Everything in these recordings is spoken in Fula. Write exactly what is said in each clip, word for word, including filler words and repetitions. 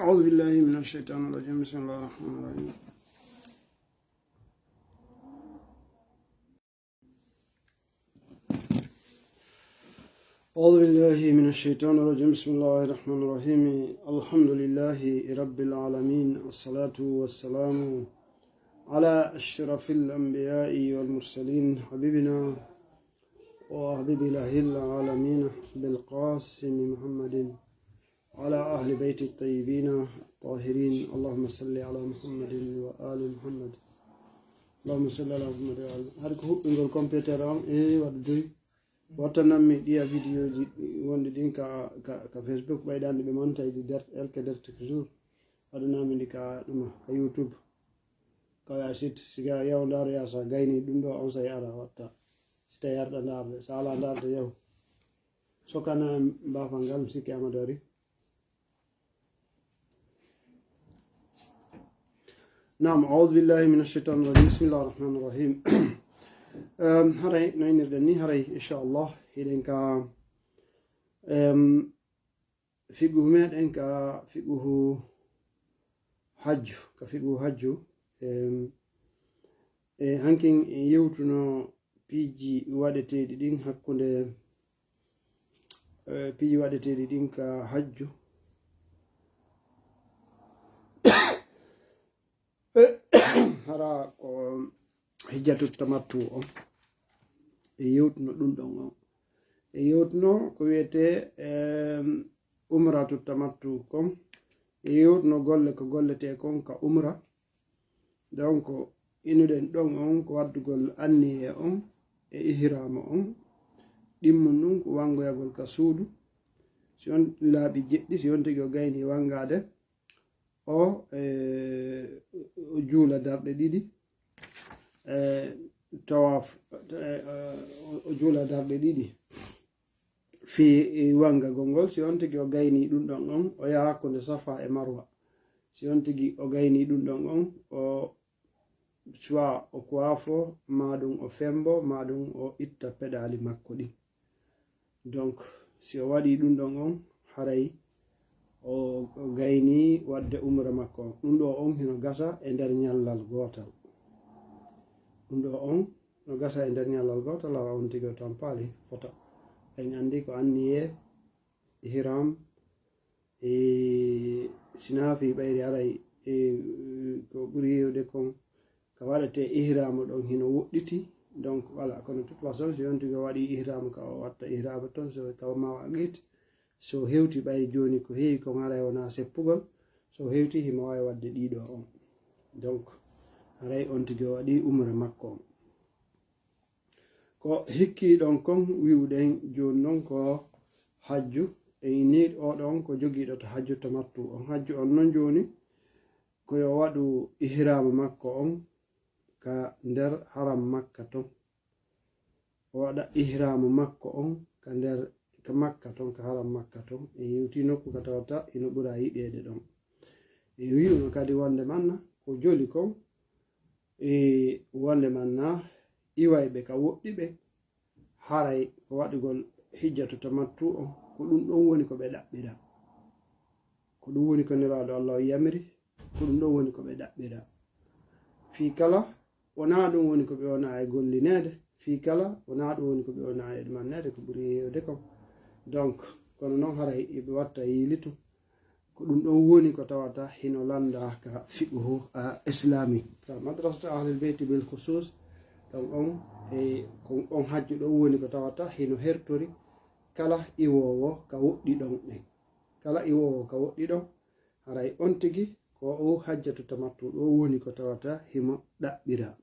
أعوذ بالله من الشيطان الرجيم. بسم الله الرحمن الرحيم. أعوذ بالله من الشيطان الرجيم. بسم الله الرحمن الرحيم. الحمد لله رب العالمين، والصلاة والسلام على أشرف الأنبياء والمرسلين، حبيبنا وحبيب إله العالمين بالقاسم محمد وعلى أهل بيت الطيبين الطاهرين. اللهم صل على محمد وآل محمد. اللهم صل على محمد وآل. Hari ko huɓɓingol computer am e waɗude. Wattanammi ɗiya videoji wonɗi ɗin ka, ka, ka Facebook, ɓayɗanɗi ɓe manta e ɗi der, elke der toujours. Waɗanami ɗi ka ɗuma, ka YouTube. Ka ya sit, siga yaw ndaro ya sa gayni ɗum ɗo on say ara watta. Si tawi arɗa ndarde, sa ala ndarde yaw. Sokana en bafal ngal, mi sikki Amadou ari. Naam, أعوذ بالله من الشيطان الرجيم. بسم الله الرحمن الرحيم. Em, haray, no innirɗen ni, haray, inchallah, hiɗen ka, em, fiqhu meɗen ka fiqhu hajju, ka fiqhu hajju, em, e hankin en yewtuno piiji waɗeteeɗi ɗin hakkunde, eh, piiji waɗeteeɗi ɗin ka hajju. Hara ko hijjatu tamattu on. E yewtuno ɗum ɗon on. E yewtuno ko wiyetee, em, umratu tamattu kon. E yewtuno golle ko golletee kon ka umra. Donc, inuɗen ɗon on ko waddugol anniye on e ihrama on. Ɗimmun ɗum ko wangoyagol ka suudu. Si on laaɓi jeɗɗi, si on tigi o gayni wangaade, o, eh, o juula darɗe ɗiɗi, eh, tawaf, eh, o, o juula darɗe ɗiɗi. Fii wangagol ngol, si on tigi o gayni ɗum ɗon on, o yaha hakkunde Safa e Marwa. Si on tigi o gayni ɗum ɗon on, o soit o kuwafo, maa ɗum o fembo, maa ɗum o itta peɗaali makko ɗin. Donc, si o waɗi ɗum ɗon on, haray o, o gayni waɗde umra makko on. Ɗum ɗo on hino gasa e nder ñallal gootal. Ɗum ɗo on no gasa e nder ñallal gootal, hara on tigi o tampaali fota. En anndi ko anniye, ihram, e sinaafi ɓayri haray, e ko ɓuri heewde kon ka waɗetee ihraamu ɗon hino woɗɗiti. Donc, voilà, kono toute façon, si on tigi o waɗi ihraamu ka o watta ihraamu ton, so ka o mawa aqit, so hewti ɓayri jooni ko heewi kon haray wonaa seppugol, so hewti himo waawi waɗde ɗiɗo on. Donc, haray on tigi o waɗi umra makko on. Ko hikki ɗon kon wi'uɗen jooni non ko hajju, e ni o ɗon ko jogiiɗo to hajju tamattu on. Hajju on non jooni ko yo waɗu ihraamu makko on ka nder haram Makka ton. O waɗa ihraamu makko on ka nder, ka Makka ton, ka haram Makka ton. E hewti nokku ka tawata ino ɓura yiɗeede ɗon. E wi'uno kadi wonde manna ko joli kon, e wonde manna iwayɓe ka woɗɗi ɓe, haray ko waɗugol hijjatu tamattu on, ko ɗum ɗon woni ko ɓe ɗaɓɓira. Ko ɗum woni ko Nelaaɗo Allah yamiri, ko ɗum ɗon woni ko ɓe ɗaɓɓira. Fii kala, wonaa ɗum woni ko ɓe wona e gollineede, fii kala, wonaa ɗum woni ko ɓe wona e ɗumanneede, ko ɓuri heewde kon. Donc, kono noon haray eɓe watta yiilitu. Ko ɗum ɗon woni ko tawata hino lannda ka fiqhu, a, islami. Ka madrasatu Ahlul Beyti bil khusus, ɗon on, e, ko on hajju ɗon woni ko tawata hino hertori kala iwoowo ka woɗɗi ɗon ɗen. Kala iwoowo ka woɗɗi ɗon, haray on tigi ko o hajjatu tamattu ɗo woni ko tawata himo ɗaɓɓira.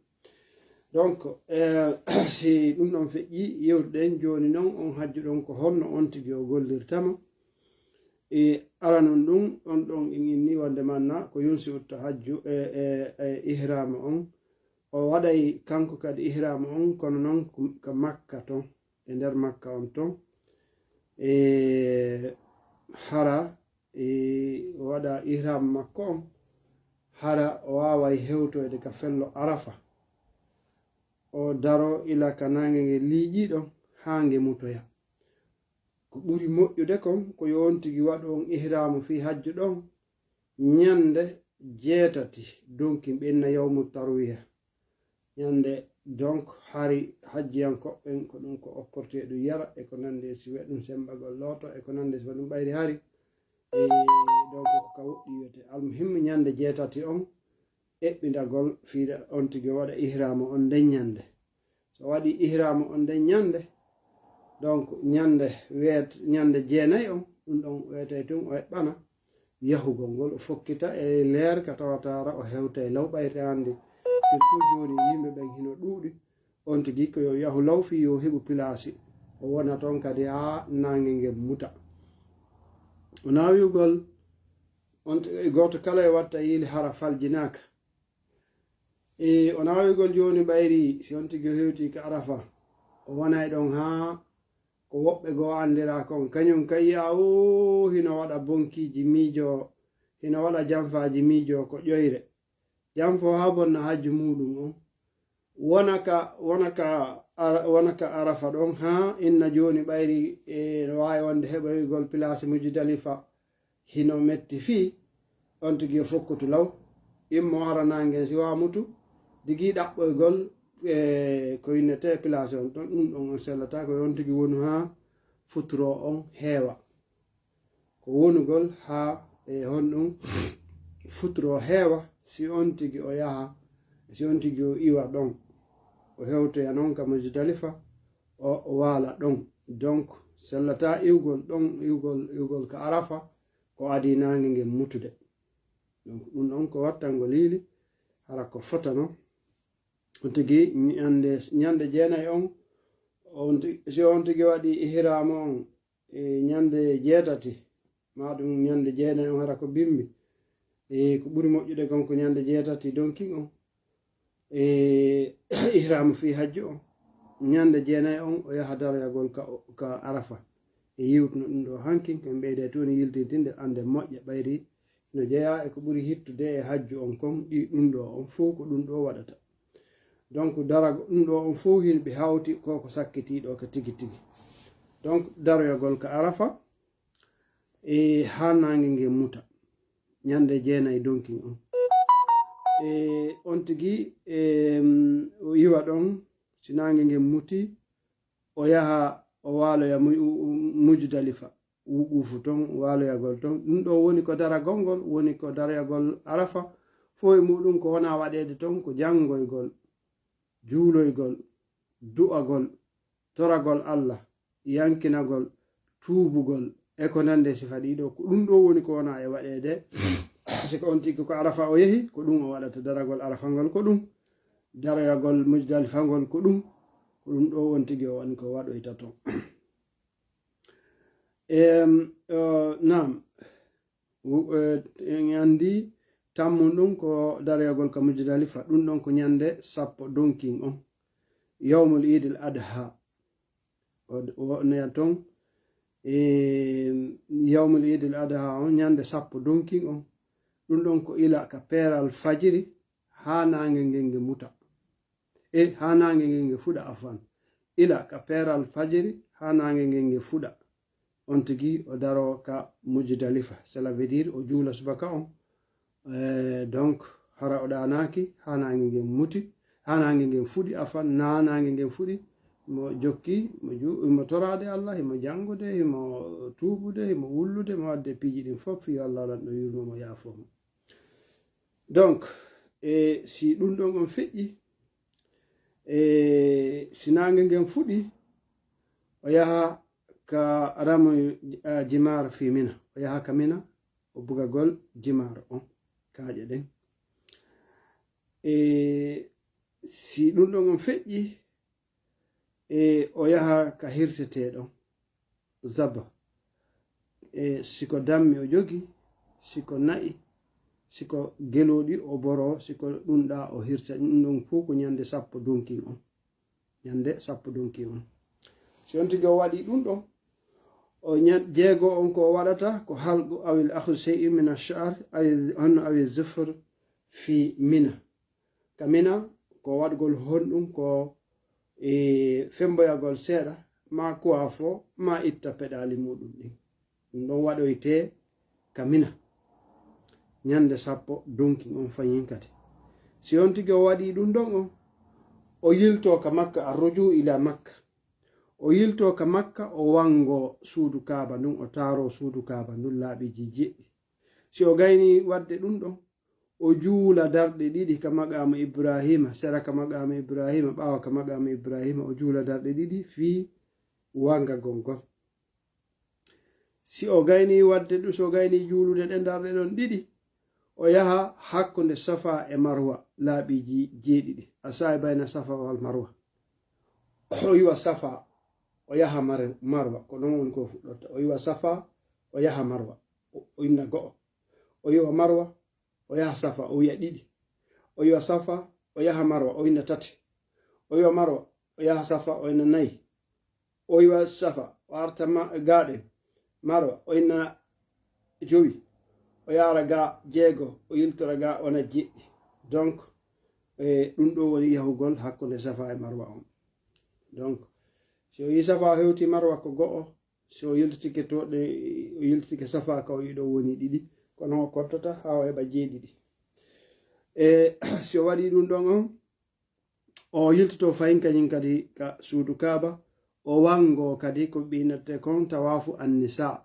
Donc, eh, si ɗum ɗon feƴƴi, yewtuɗen jooni non on hajju ɗon ko honno on tigi o gollirtama. E aranun ɗum, on ɗon in inni wonde manna ko yunsi utta hajju e, e, e ihrama on. O waɗay kanko kadi ihrama on, kono non ko, ko Makka ton, e nder Makka on ton. E hara, e o waɗa ihram makko on, hara o waaway hewtoyde ka fello Arafa. O daro ila ka naange nge liiƴii ɗon haa nge mutoya. Ko ɓuri moƴƴude kon, ko yo on tigi waɗu on ihraamu fii hajju ɗon, Ñande jeetati donkin ɓenna yawmu tarwiya. Ñande donc hari hajjiyankoɓe ɓen ko ɗum ko okkorte ɗum yara e ko nandi e sifa ɗum sembagol looto e ko nandi e sifa ɗum ɓayri hari. E donc ko ka woɗɗi wiyete. Almuhimmi ñande jeetati on eɓɓindagol fiiɗa on tigi o waɗa ihrama on nden ñande. So waɗi ihrama on nden ñande, donc ñande weet-, ñande jeenay on, ɗum ɗon weetay tun o eɓɓana yahugol ngol, o fokkita e leer ka tawataara o hewtay law ɓayri andi. Surtout jooni yimɓe ɓen hino ɗuuɗi, on tigi ko yo yahu law fii yo heɓu pilaasi, o wona ton kadi haa naange ngen muta. O naawiyugol on tigi gooto kala e watta yiili hara faljinaaka. E o naawigol jooni ɓayri, si on tigi o hewti ka Arafa, o wonay ɗon haa ko woɓɓe goo andira kon. Kañum kay yi'a o hino waɗa bonkiiji miijo, hino waɗa janfaaji miijo ko ƴoyre. Janfo haa bonna hajju muuɗum on. Wona ka, wona ka Ara-, wona ka Arafa ɗon haa inna jooni ɓayri e no waawi wonde heɓoygol pilaasi Mujdalifa hino metti fii, on tigi yo fokkutu law, immo hara naange si waamutu, digi ɗaɓɓoygol, e, ko innete pilaasi on ton, ɗum ɗon on sellata, ko yo on tigi wonu haa futuro on heewa. Ko wonugol haa, e, honɗum futuro heewa, si on tigi o yaha, si on tigi o iwa ɗon, o hewtoya non ka Mujdalifa, o, o waala ɗon. Donc, sellata iwgol ɗon, iwgol, iwgol ka Arafa, ko adii naange ngen mutude. Donc, ɗum ɗon ko wattangol yiili, hara ko fotano. On tigi ñande, ñande jeenay on, on ti-, si on tigi waɗi ihrama on, e ñande jeetati, ma ɗum ñande jeenay on hara ko bimbi. E ko ɓuri moƴƴude kon ko ñande jeetati donkin on. E ihrama fii hajju on. Ñande jeenay on o yaha daroyagol ka, ka Arafa. E yiwtuno ɗum ɗo hankin, ko en ɓeyday tun yiltintinde ande moƴƴa ɓayri no jeyaa e ko ɓuri hittude e hajju on kon, ɗi ɗum ɗo on fow ko ɗum ɗo waɗata. Donc, darago ɗum ɗo on fow hin ɓe hawti ko ko sakkitiiɗo ka tigi tigi. Donc, daroyagol ka Arafa, e haa naange ngen muta, ñande jeenay donkin on. E on tigi, em, o iwa ɗon, si naange ngen muti, o yaha, o waaloya Mu-, u-, u-, Mujdalifa, wuquufu ton, waaloyagol ton. Ɗum ɗo woni ko daragol ngol, woni ko daragol Arafa. Fow e muɗum ko wona waɗeede ton, ko janngoygol, juuloygol, du'agol, toragol Allah, yankinagol, tuubugol, e ko nande sifa ɗiɗo. Ko ɗum ɗo woni ko wona e waɗeede. Si ko on tigi ko Arafa o yehi, ko ɗum o waɗata. Daragol Arafa ngol ko ɗum. Daroyagol Mujdalifa ngol ko ɗum. Ko ɗum ɗo won tigi o woni ko waɗoyta ton. Em, eh, naam. Wu-, eh, en anndi tammun ɗum ko daroyagol ka Mujdalifa. Ɗum ɗon ko ñande sappo donkin on. Yawmul Iidil Adha. O, o, ne ton, e, yawmul Iidil Adha on, ñande sappo donkin on. Ɗum ɗon ko ila ka peeral fajiri haa naange ngen nge muta. E, haa naange ngen nge fuɗa, afwan. Ila ka peeral fajiri haa naange ngen nge fuɗa. On tigi o daro ka Mujdalifa. Cela veut dire o juula subaka on. Eh, donc, hara o ɗaanaaki, haa naange ngen muti, haa naange ngen fuɗi, afwan, naa naange ngen fuɗi, mo jokki, mo ju-, mo toraade Allah, himo janngude, himo tuubude, himo wullude, mo waɗde piiji ɗin fof, yo Allah lanɗo yurmo mo, yaafoo mo. Donc, e si ɗum ɗon on feƴƴi, e si naange ngen fuɗi, o yaha ka ramu, eh, jimaar fi Mina, o yaha ka Mina, o bugagol jimaar on, kaaƴe ɗen. E si ɗum ɗon on feƴƴi, e o yaha ka hirtetee ɗon, zaba. E si ko dammi o jogi, si ko na'i, si ko gelooɗi o boro, si ko ɗum ɗa o hirta, ɗum ɗon fof ko ñande sappo donkin on. Ñande sappo donkin on. Si on tigi o waɗi ɗum ɗon, o ñan-, jeego on ko o waɗata ko halqu awil akhdu shay'in min ash-sha'r, awi, honno awi zufr fi Mina. Ka Mina ko waɗgol honɗum ko e femboyagol seeɗa, ma kuwafo, ma itta peɗaali muɗum ɗin. Ɗum ɗon waɗoyte ka Mina. ñande sappo donkin on fayin kadi. Si on tigi o waɗi ɗum ɗon on, o yilto ka Makka, arruju ila Makka. O yilto ka Makka, o wango suudu Kaaba ndun, o taaro suudu Kaaba ndun laaɓiji jeɗɗi. Si o gayni waɗde ɗum ɗon, o juula darɗe ɗiɗi ka maqaama Ibrahima, sera ka maqaama Ibrahima, ɓaawo ka maqaama Ibrahima, o juula darɗe ɗiɗi fii wangagol ngol. Si o gayni waɗde ɗum, si o gayni juulude ɗen darɗe ɗon ɗiɗi, o yaha hakkunde Safa e Marwa laaɓiji jeeɗiɗi, asaa'i bayna Safa wal Marwa. O iwa Safa, o yaha Mar-, Marwa, ko ɗon woni ko fuɗɗorta. O iwa Safa, o yaha Marwa, o, o inna go'o. O iwa Marwa, o yaha Safa, o wiya ɗiɗi. O iwa Safa, o yaha Marwa, o inna tati. O iwa Marwa, o yaha Safa, o inna nayi. O iwa Safa, o arta ma-, gaaɗe Marwa, o inna jowi. O yaara ga jeego, o yiltora ga wona jeɗɗi. Donc, e, ɗum ɗo woni yahugol hakkunde Safa e Marwa on. Donc, si o yi Safa hewti Marwa ko go'o, si o yiltitike to ɗe, o yiltitike Safa ka o yiɗo woni ɗiɗi, kono o kottata haa o heɓa jeeɗiɗi. E, si o waɗi ɗum ɗon on, o yiltoto fayin kañum kadi ka suudu Kaaba, o wango kadi ko ɓe innata kon tawaafu annisa.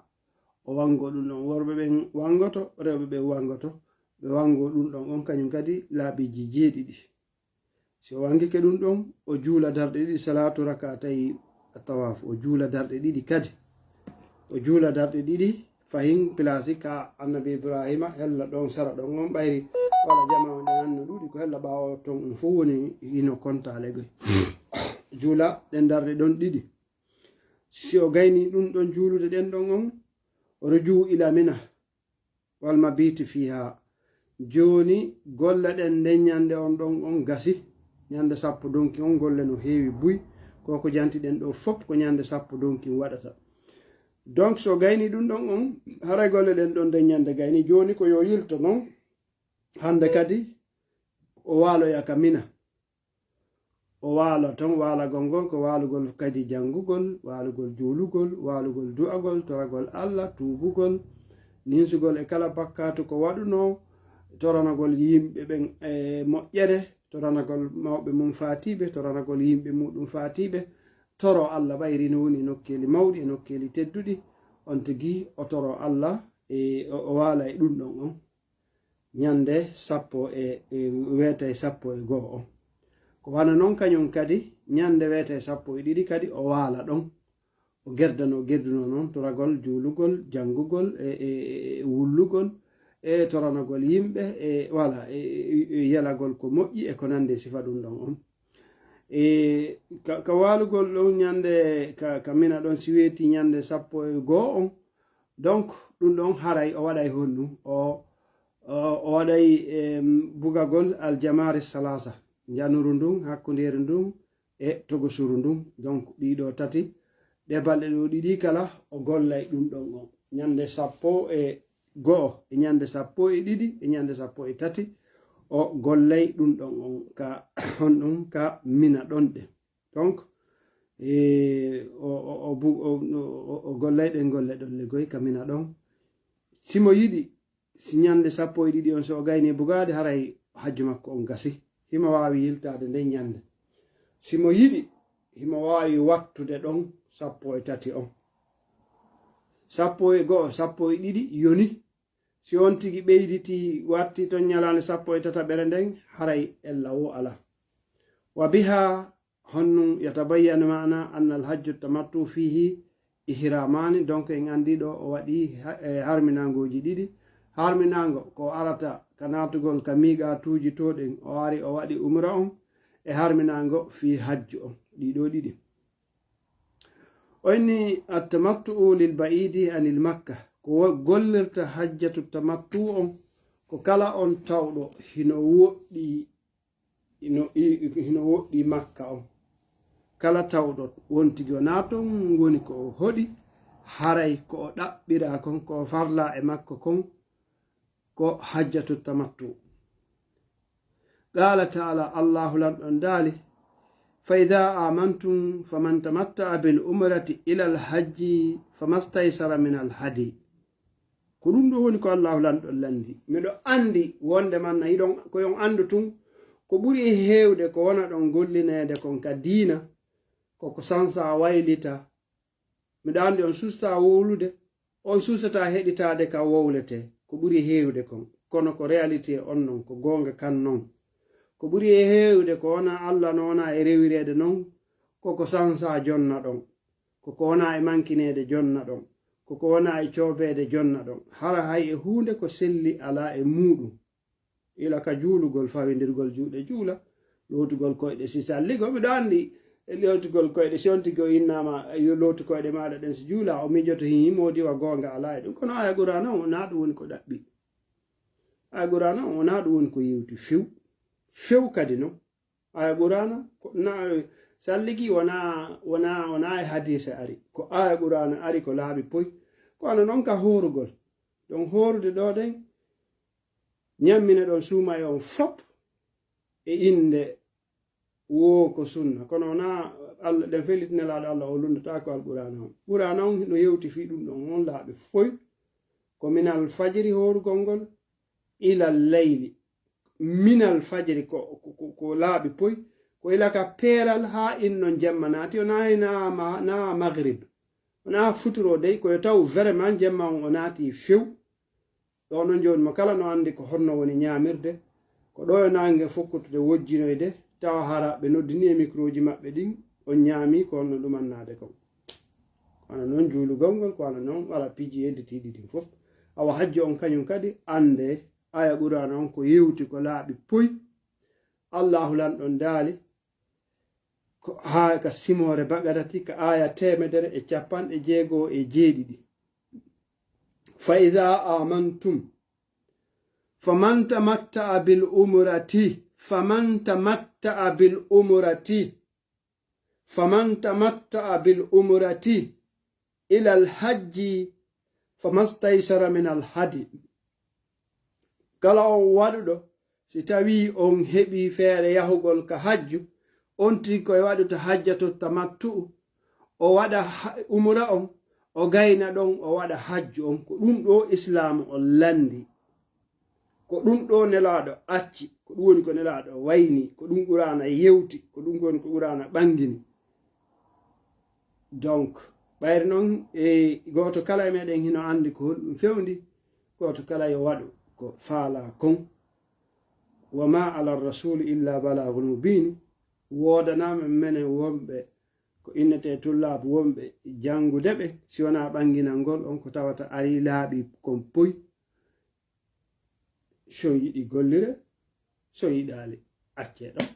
O wango ɗum ɗon, worɓe ɓen wangoto, rewɓe ɓen wangoto, ɓe wango ɗum ɗon on kañum kadi laaɓiji jeeɗiɗi. Si o wangike ɗum ɗon, o juula darɗe ɗiɗi, salaatu rak'atay tawaafu, o juula darɗe ɗiɗi kadi. O juula darɗe ɗiɗi fahin pilaasi ka Annabi Ibrahima, hella ɗon sara ɗon on ɓayri wala jama on ɗen anno ɗuuɗi, ko hella ɓaawo ton on fof woni hino kontaale goy. Juula ɗen darɗe ɗon ɗiɗi. Si o gayni ɗum ɗon juulude ɗen ɗon on, ruju ila Mina wal mabiti fiha. Jooni golle ɗen nden ñande on ɗon on gasi. Ñande sappo donki on golle no heewi buy. Ko ko jantiɗen ɗo fop ko ñande sappo donki waɗata. Donc, so gayni ɗum ɗon on, haray golle ɗen ɗon nden ñande gayni. Jooni ko yo yilto non. Hande kadi o waaloya ka Mina. O waala ton, waalagol ngol ko waalugol kadi janngugol, waalugol juulugol, waalugol du'agol, toragol Allah, tuubugol, ninsugol e kala bakkaatu ko waɗunoo, toranagol yimɓe ɓen e moƴƴere, toranagol mawɓe mum faatiiɓe, toranagol yimɓe muɗum faatiiɓe, toro Allah ɓayri no woni e nokkeeli mawɗi e nokkeeli tedduɗi, on tigi o toro Allah e o, o waala e ɗum ɗon on. Ñande sappo e, e weetay sappo e go'o on. Ko wano non kañum kadi, ñande weetay sappo e ɗiɗi kadi o waala ɗon. O gerdano, gerduno non toragol, juulugol, janngugol, e, e, e, e wullugol, e toranagol yimɓe, e wala, e, e, e yelagol ko moƴƴi e ko nandi e sifa ɗum ɗon on. E ka, ka waalugol ɗon ñande ka, ka Mina ɗon si weeti ñande sappo e go'o on, donc, ɗum ɗon haray o waɗay honɗum? O, o, o waɗay, em, bugagol aljamari salasa, njanuru ndun, hakkundeeru ndun, e togosuru ndun. Donc, ɗiɗo tati, ɗe balɗe ɗo ɗiɗi kala, o gollay ɗum ɗon on. Ñande sappo e go'o, e ñande sappo e ɗiɗi, e ñande sappo e tati, o gollay ɗum ɗon on ka, honɗum ka Mina ɗon ɗe. Donc, e, o, o, o bu-, o, o, o gollay ɗen golle ɗon legoy ka Mina ɗon. Si mo yiɗi, si ñande sappo e ɗiɗi on, so o gayni bugaade, haray hajju makko on gasi. Himo waawi yiltaade nden ñande. Si mo yiɗi, himo waawi wattude ɗon sappo e tati on. Sappo e go'o, sappo e ɗiɗi yoni. Si on tigi ɓeyditi, watti ton ñalaande sappo e tataɓere nden, haray ella wo alaa. Wa biha, honnun yatabayyanu maana anna alhajju tamattu fihi ihramani, donc en anndi ɗo o waɗi ha-, e harminangooji ɗiɗi. Harminango ko arata ka naatugol ka miiqaatuuji to ɗen, o ari o waɗi umra on, e harminango fii hajju on, ɗiɗo ɗiɗi. O inni attamattu'u lil ba'idi anil Makka, ko wo-, gollirta hajjatu tamattu on, ko kala on tawɗo hino woɗɗi, hino, i-, hino woɗɗi Makka on. Kala tawɗo wontigi wonaa ton woni ko o hoɗi, haray ko o ɗaɓɓira kon, ko o farla e makko kon, ko hajjatu tamattu. Qaala ta'ala, Allahu lanɗon daali, fa idha amantum faman tamatta'a bil umrati ila al hajji famastaysara min al hadi. Ko ɗum ɗo woni ko Allahu lanɗo lanndi. Miɗo anndi wonde man na hiɗon, ko yon anndu tun, ko ɓuri e heewde ko wona ɗon gollineede kon ka diina, ko ko sansa waylita. Miɗo anndi on susta wowlude, on sustataa heɗitaade ka wowletee, ko ɓuri heewde kon. Kono ko réalité on non, ko goonga kan non. Ko ɓuri e heewde ko wona Alla no wona e rewireede non, ko ko sansa jonna ɗon. Ko ko wona e mankineede jonna ɗon. Ko ko wona e coobeede jonna ɗon. Hara hay e huunde ko selli alaa e muuɗum. Ila ka juulugol, fawindirgol juuɗe juula, lootugol koyɗe si salligo. Miɗo anndi e lootugol koyɗe, si on tigi o innama, yo lootu koyɗe maaɗa ɗen si juula, o miijoto hin moodi wa goonga alaa e ɗum. Kono aya Qur'aana on, wonaa ɗum woni ko ɗaɓɓi. Aya Qur'aana on, wonaa ɗum woni ko yewti few. Few kadi non. Aya Qur'aana, ko na, salligi wonaa, wonaa, wonaa e hadiise ari. Ko aya Qur'aana ari ko laaɓi poy. Ko wano non ka hoorugol. Ɗon hoorude ɗo ɗen, ñammina ɗon suuma e on fop e innde woo ko sunna. Kono wonaa Alla, ɗen fellitinelaaɗo Alla o lunndataa ko Alqur'aana on. Qur'aana on no yewti fii ɗum ɗon, on laaɓi foy. Ko minal fajri hoorugol ngol, ilal layli. Minal fajri ko, ko, ko, ko laaɓi poy. Ko ila ka peeral haa innon jemma naati, o naay na ma-, na magrib. Wonaa futuro dey, ko yo taw vraiment jemma on o naati few. Ɗo non jooni mo kala no anndi ko honno woni ñaamirde. Ko ɗo yo naange fokkutude wojjinoyde, tawa hara ɓe noddini e microji maɓɓe ɗin, on ñaami ko honno ɗumannaade kon. Kono non juulugol ngol, ko wano non wala piiji yedditiiɗi ɗin fof. Awa hajju on kañum kadi annde aya Qur'aana on ko yewti ko laaɓi poy. Allahu lanɗon daali, ko haa ka simoore Baqarati, ka aya teemedere e capanɗe jeego e jeeɗiɗi. Fa iza amantum, faman tamatta'a bil umrati, faman tamatta'a bil umrati, faman tamatta'a bil umrati ilal hajji famastaysara minal hadi. Kala on waɗuɗo, si tawii on heɓii feere yahugol ka hajju, on tigi ko e waɗuta hajjatu tamattu'u, o waɗa ha-, umra on, o gayna ɗon, o waɗa hajju on. Ko ɗum ɗo Islaamu on lanndi. Ko ɗum ɗo Nelaaɗo acci, ko ɗum woni ko Nelaaɗo wayni, ko ɗum Qur'aana yewti, ko ɗum woni ko Qur'aana ɓangini. Donc, ɓayri noon, e gooto kala e meɗen hino anndi ko honɗum fewndi, gooto kala yo waɗu ko faalaa kon. Wa ma ala rasuli illa balagul mubini, woodanaama menen wonɓe ko innetee tullaabu wonɓe janngude ɓe, si wonaa ɓannginal ngol on ko tawata arii laaɓi kon poy. Si on yiɗi gollire, si on yiɗaali accee ɗon.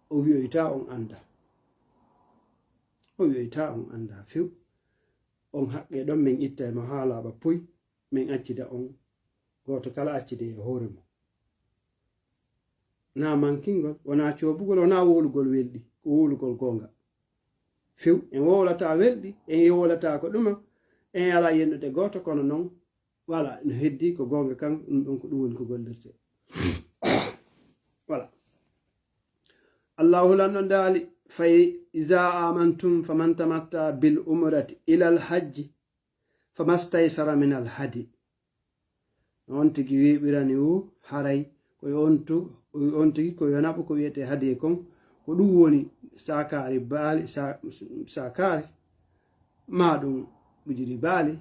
O wi'oyta on annda. O wi'oyta on annda few. On haqqee ɗon, men ittay mo haa laaɓa poy, men accida on. Gooto kala accide e hoore mum. Na mankingol, wonaa coobugol, wonaa wowlugol welɗi, ko wowlugol goonga. Few, en wowlataa welɗi, en wowlataa ko ɗuma, en alaa yennude gooto, kono non, wala, no heddi ko goonga kan, ɗum ɗon ko ɗum woni ko gollirte. Wala. Allahu lanɗo daali, fa iza amantum faman tamatta bil umrati ilal hajji famastaysara minal hadi. No on tigi weeɓirani o, haray ko yo on tu-, on tigi ko yo naɓu ko wiyetee hadiye kon, ko ɗum woni saakaari baali, sa-, saakaari, maa ɗum ɓujiri baali,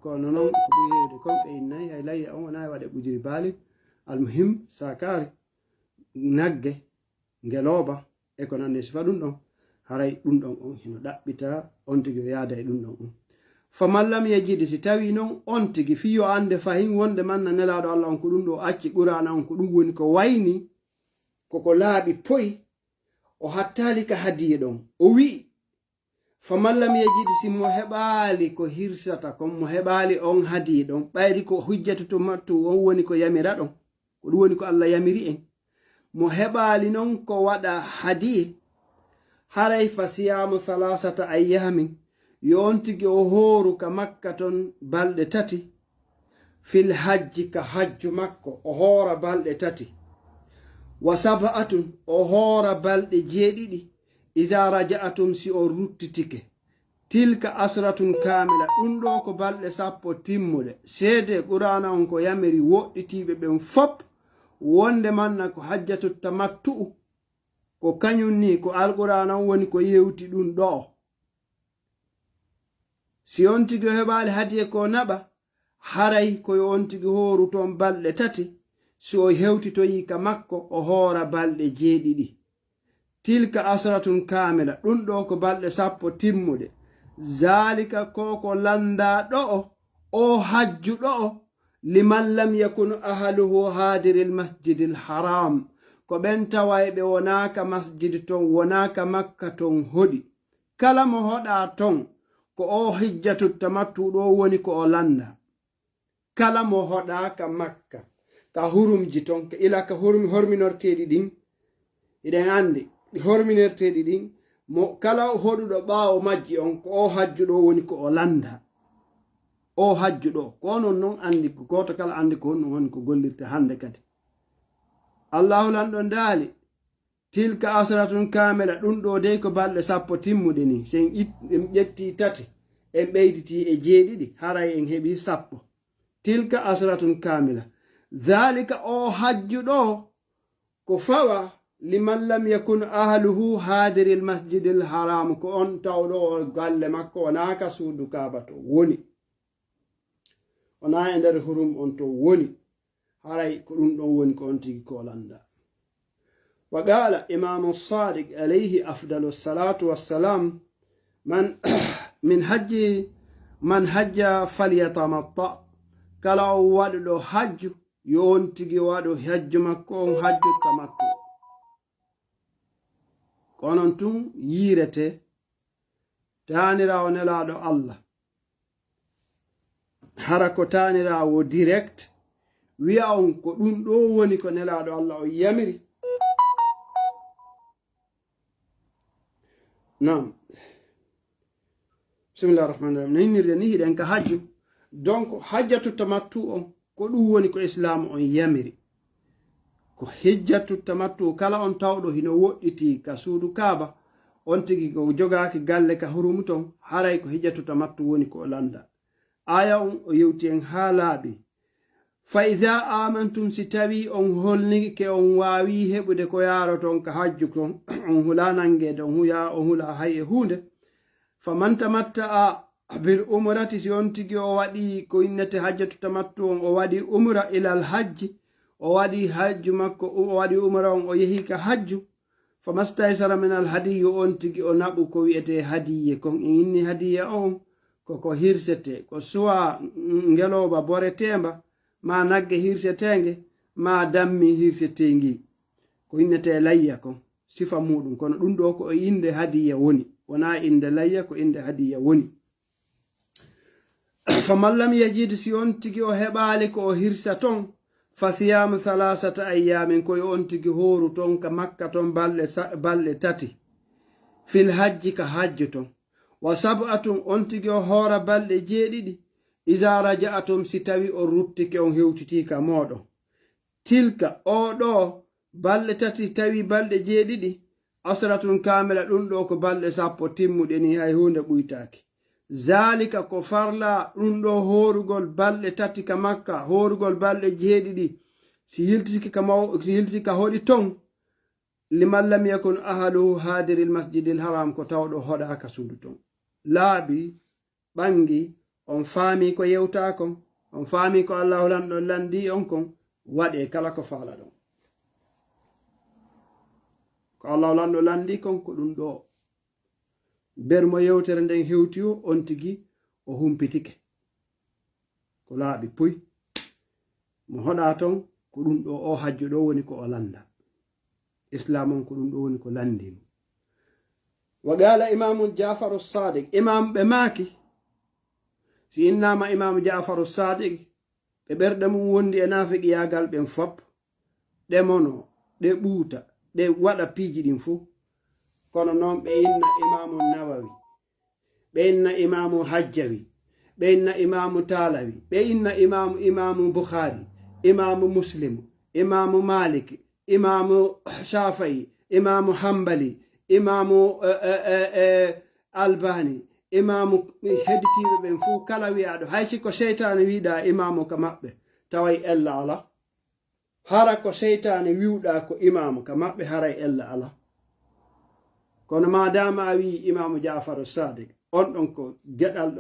kono non ko ɓuri heewde kon ɓe innayi, hay layya on wonaa e waɗe ɓujiri baali, almuhim saakaari, nagge, ngelooba, e ko nanndi e sifa ɗum ɗon, haray ɗum ɗon on hino ɗaɓɓita on tigi o yaada e ɗum ɗon on. Faman lam yajid, si tawii non on tigi fii yo annde fahin wonde man na Nelaaɗo Alla on ko ɗum ɗo acci Qur'aana on, ko ɗum woni ko wayni, ko ko laaɓi poy, o hattaali ka hadiye ɗon. O wi'i, faman lam yajid, si mo heɓaali ko hirsata kon, mo heɓaali on hadiye ɗon, ɓayri ko hujjatu to mattu on woni ko yamira ɗon, ko ɗum woni ko Alla yamiri en. Mo heɓaali non ko waɗa hadiye, haray fa siyaamu thalathata ayyaamin, yo on tigi o hooru ka Makka ton balɗe tati, fil hajji, ka hajju makko, o hoora balɗe tati. Wa sab'atun, o hoora balɗe jeeɗiɗi, iza raja'atum, si on ruttitike. Tilka asratun kamila, ɗum ɗo ko balɗe sappo timmuɗe. Seede Qur'aana on ko yamiri woɗɗitiiɓe ɓen fop, wonde manna ko hajjatu tamattu'u, ko kañum ni, ko Alqur'aana on woni ko yewti ɗum ɗo. Si on tigi o heɓaali hadiye ko naɓa, haray ko yo on tigi hooru toon balɗe tati, si o hewtitoyii ka makko, o hoora balɗe jeeɗiɗi. Tilka asratun kamila, ɗum ɗo ko balɗe sappo timmuɗe. Zalika, ko ko lanndaa ɗo o, o hajju ɗo o, liman lam yakun ahaluhu hadiril masjidil haram. Ko ɓen tawayɓe wonaaka masjid ton, wonaaka Makka ton hoɗi. Kala mo hoɗa ton, ko o hijjatu tamattu ɗo woni ko o lannda. Kala mo hoɗa ka Makka, ka hurumji ton, ka ila ka hurmi-, horminorteeɗi ɗin, hiɗen anndi, ɗi horminorteeɗi ɗin, mo kala hoɗuɗo ɓaawo majji on, ko o hajju ɗo woni ko o lannda. O hajju ɗo. Ko onon non anndi, ko gooto kala anndi ko honɗum woni ko gollirta hannde kadi. Allahu lanɗo ndaali, tilka asratun kamila, ɗum ɗo dey ko balɗe sappo timmuɗe ni. Si en it-, en ƴetti tati, en ɓeyditi e jeeɗiɗi, haray en heɓi sappo. Tilka asratun kamila. Zalika, o hajju ɗo, ko fawa liman lam yakun ahluhu hadiril masjidil haram, ko on tawɗo o galle makko wonaa ka suudu Kaaba to woni. Wonaa e nder hurum on to woni. Haray ko ɗum ɗon woni ko on tigi ko lannda. Wa qala Imamu Sadiq alayhi afdalu salatu wassalam, man, min hajji, man hajja falyatamatta. Kala on waɗuɗo hajju, yo on tigi waɗu hajju makko on hajju tamattu. Ko onon tun yiirete taaniraawo Nelaaɗo Allah. Hara ko taaniraawo direct, wi'a on ko ɗum ɗo woni ko Nelaaɗo Allah on yamiri. Naam. Bismillah rahman rahim. No innirde ni, hiɗen ka hajju. Donc, hajjatu tamattu on, ko ɗum woni ko Islaamu on yamiri. Ko hijjatu tamattu, kala on tawɗo hino woɗɗiti ka suudu Kaaba, on tigi ko jogaaki galle ka hurumu ton, haray ko hijjatu tamattu woni ko o lannda. Aaya on o yewti en haa laaɓi. Fa iza amantum, si tawi on holnike on waawi heɓude ko yaaroton ka hajju kon, on hula nangeede, on huya-, on hula hay e huunde. Faman tamatta'a bil umrati, si on tigi o waɗi ko innete hajjatu tamattu on, o waɗi umra ilal hajji, o waɗi hajju makko, o waɗi umra on, o yehi ka hajju, famastaysara minal hadiyi, yo on tigi o naɓu ko wi'etee hadiye kon. En inni hadiya on, ko ko hirsetee, ko suwa ngelooba boreteemba, maa nagge hirseteenge, maa dammi hirseteengi. Ko innetee layya kon, sifa muuɗum. Kono ɗum ɗo ko e innde hadiya woni, wonaa innde layya, ko innde hadiya woni. Faman lam yajid, si on tigi o heɓaali ko o hirsa ton, fa siyaamu thalathata ayyaamin, ko yo on tigi hooru ton ka Makka ton balɗe sa-, balɗe tati. Fil hajji, ka hajju ton. Wa sab'atun, on tigi o hoora balɗe jeeɗiɗi. Iza raja'atum, si tawi on ruttike on hewtitii ka mooɗon. Tilka, oo ɗoo, balɗe tati tawi balɗe jeeɗiɗi, asratun kaamila, ɗum ɗoo ko balɗe sappo timmuɗe nii, hay huunde ɓuytaaki. Zaalika, ko farla ɗum ɗoo hoorugol balɗe tati ka Makka, hoorugol balɗe jeeɗiɗi, si yiltitike ka maw-, si yiltitike ka hoɗi ton, liman lam yakun ahaluhu haadiril masjidil haram, ko tawɗo hoɗaaka suudu ton. Laabi ɓanngi, on faami ko yewtaa kon, on faami ko Allahu lanɗo lanndii on kon, waɗee kala ko faalaɗon. Ko Allahu lanɗo lanndii kon, ko ɗum ɗoo. Ber mo yewtere nden hewti o, on tigi o humpitike. Ko laaɓi puy. Mo hoɗaa ton, ko ɗum ɗoo, o hajju ɗoo woni ko o lannda. Islaam on ko ɗum ɗoo woni ko lanndii mo. Wa qaala Imaamu Jaafaru Saadiq, Imaam ɓe maaki, si innaama Imaamu Jaafaru Saadiq, ɓe ɓerɗe mum wondi e naafiqiyaagal ɓen fop, ɗe mono, ɗe ɓuuta, ɗe waɗa piiji ɗin fuu. Kono non ɓe inna Imaamu Nawawi, ɓe inna Imaamu Hajjawi, ɓe inna Imaamu Taalawi, ɓe inna Imaamu, Imaamu Bukhaari, Imaamu Muslimu, Imaamu Maalik, Imaamu Shaafi'i, Imaamu Hambali, Imaamu, eh, eh, eh, eh, Albaani, Imaamu hedditiiɓe ɓen fof, kala wiyaaɗo, hay si ko seytaane wiiɗaa imaamu ka maɓɓe, taway ella alaa. Hara ko seytaane wi'uɗaa ko imaamu ka maɓɓe, haray ella alaa. Kono maadaama a wi'i imaamu Jaafaru Saadiq, on ɗon ko geɗal,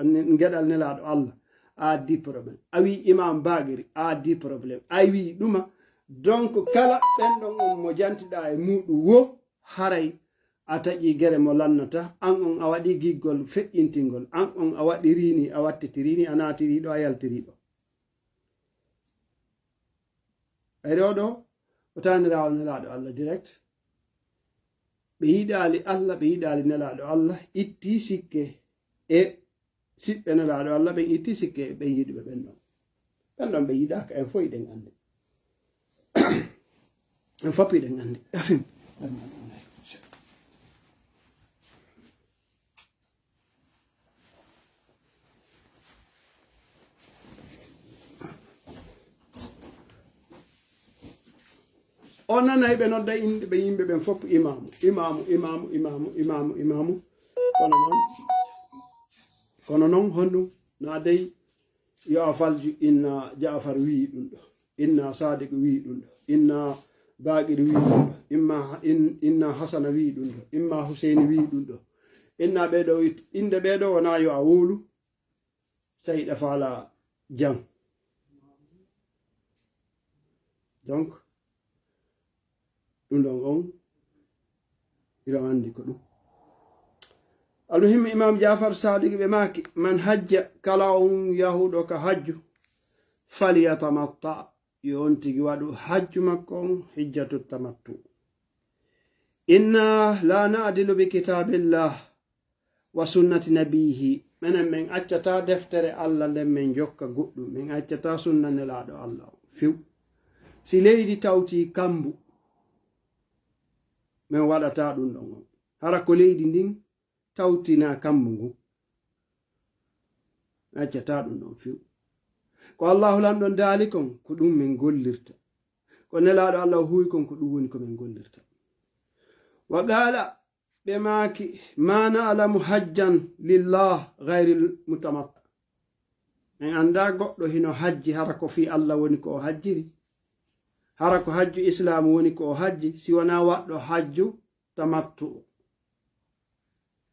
geɗal Nelaaɗo Allah, a addi problème. A wi'i imaamu Baagiri, a addi problème. A wi'i ɗuma, donc kala ɓen ɗon on mo jantiɗaa e muuɗum wo, haray a taƴii gere mo lannata, an on a waɗii giggol feƴƴintingol, an on a waɗirii ni, a wattitirii ni, a naatirii ɗo, a yaltirii ɗo. Ɓayri o ɗo, o taaniraawo Nelaaɗo Allah direct. Ɓe yiɗaali Allah, ɓe yiɗaali Nelaaɗo Allah, itti sikke e siɓɓe Nelaaɗo Allah, ɓen itti sikke e ɓen yiɗuɓe ɓen ɗon. Ɓen ɗon ɓe yiɗaaka, en fof hiɗen anndi. En fof hiɗen anndi. Afin. On nanay ɓe nodda inɗe ɓe yimɓe ɓen fof imaamu, imaamu, imaamu, imaamu, imaamu, imaamu. Kono non, kono non honɗum? Na dey yo a falju inna Jaafar wi'i ɗum ɗo, inna Sadiq wi'i ɗum ɗo, inna Baaqir wi'i ɗum ɗo, imma, in-, inna Hasana wi'i ɗum ɗo, imma Huseyni wi'i ɗum ɗo. Inna ɓee ɗo, innde ɓee ɗo wonaa yo a wowlu, tawi ɗa faala jam. Donc, ɗum ɗon on, hiɗon anndi ko ɗum. Almuhim, Imam Jaafar Sadiq ɓe maaki, "Man hajja, kala on yahuɗo ka hajju, falyatamatta, yo on tigi waɗu hajju makko on hijjatu tamattu. Inna la na'dilu bi kitabillah wa sunnati nabiyihi." Menen men accataa deftere Allah nden men jokka goɗɗum, men accataa sunna Nelaaɗo Allah on few. Si leydi tawti kambu, men waɗataa ɗum ɗon on. Hara ko leydi ndin tawtinaa kammu ngun. Accataa ɗum ɗon few. Ko Allahu Lanɗo on daali kon, ko ɗum men gollirta. Ko Nelaaɗo Allah o huuwi kon, ko ɗum woni ko men gollirta. Wa qaala, ɓe maaki, "Ma na'lamu hajjan lillah gayril mutamatta." En anndaa goɗɗo hino hajji, hara ko fii Allah woni ko o hajjiri. Hara ko hajju Islaamu woni ko o hajji, si wonaa waɗɗo hajju tamattu'u.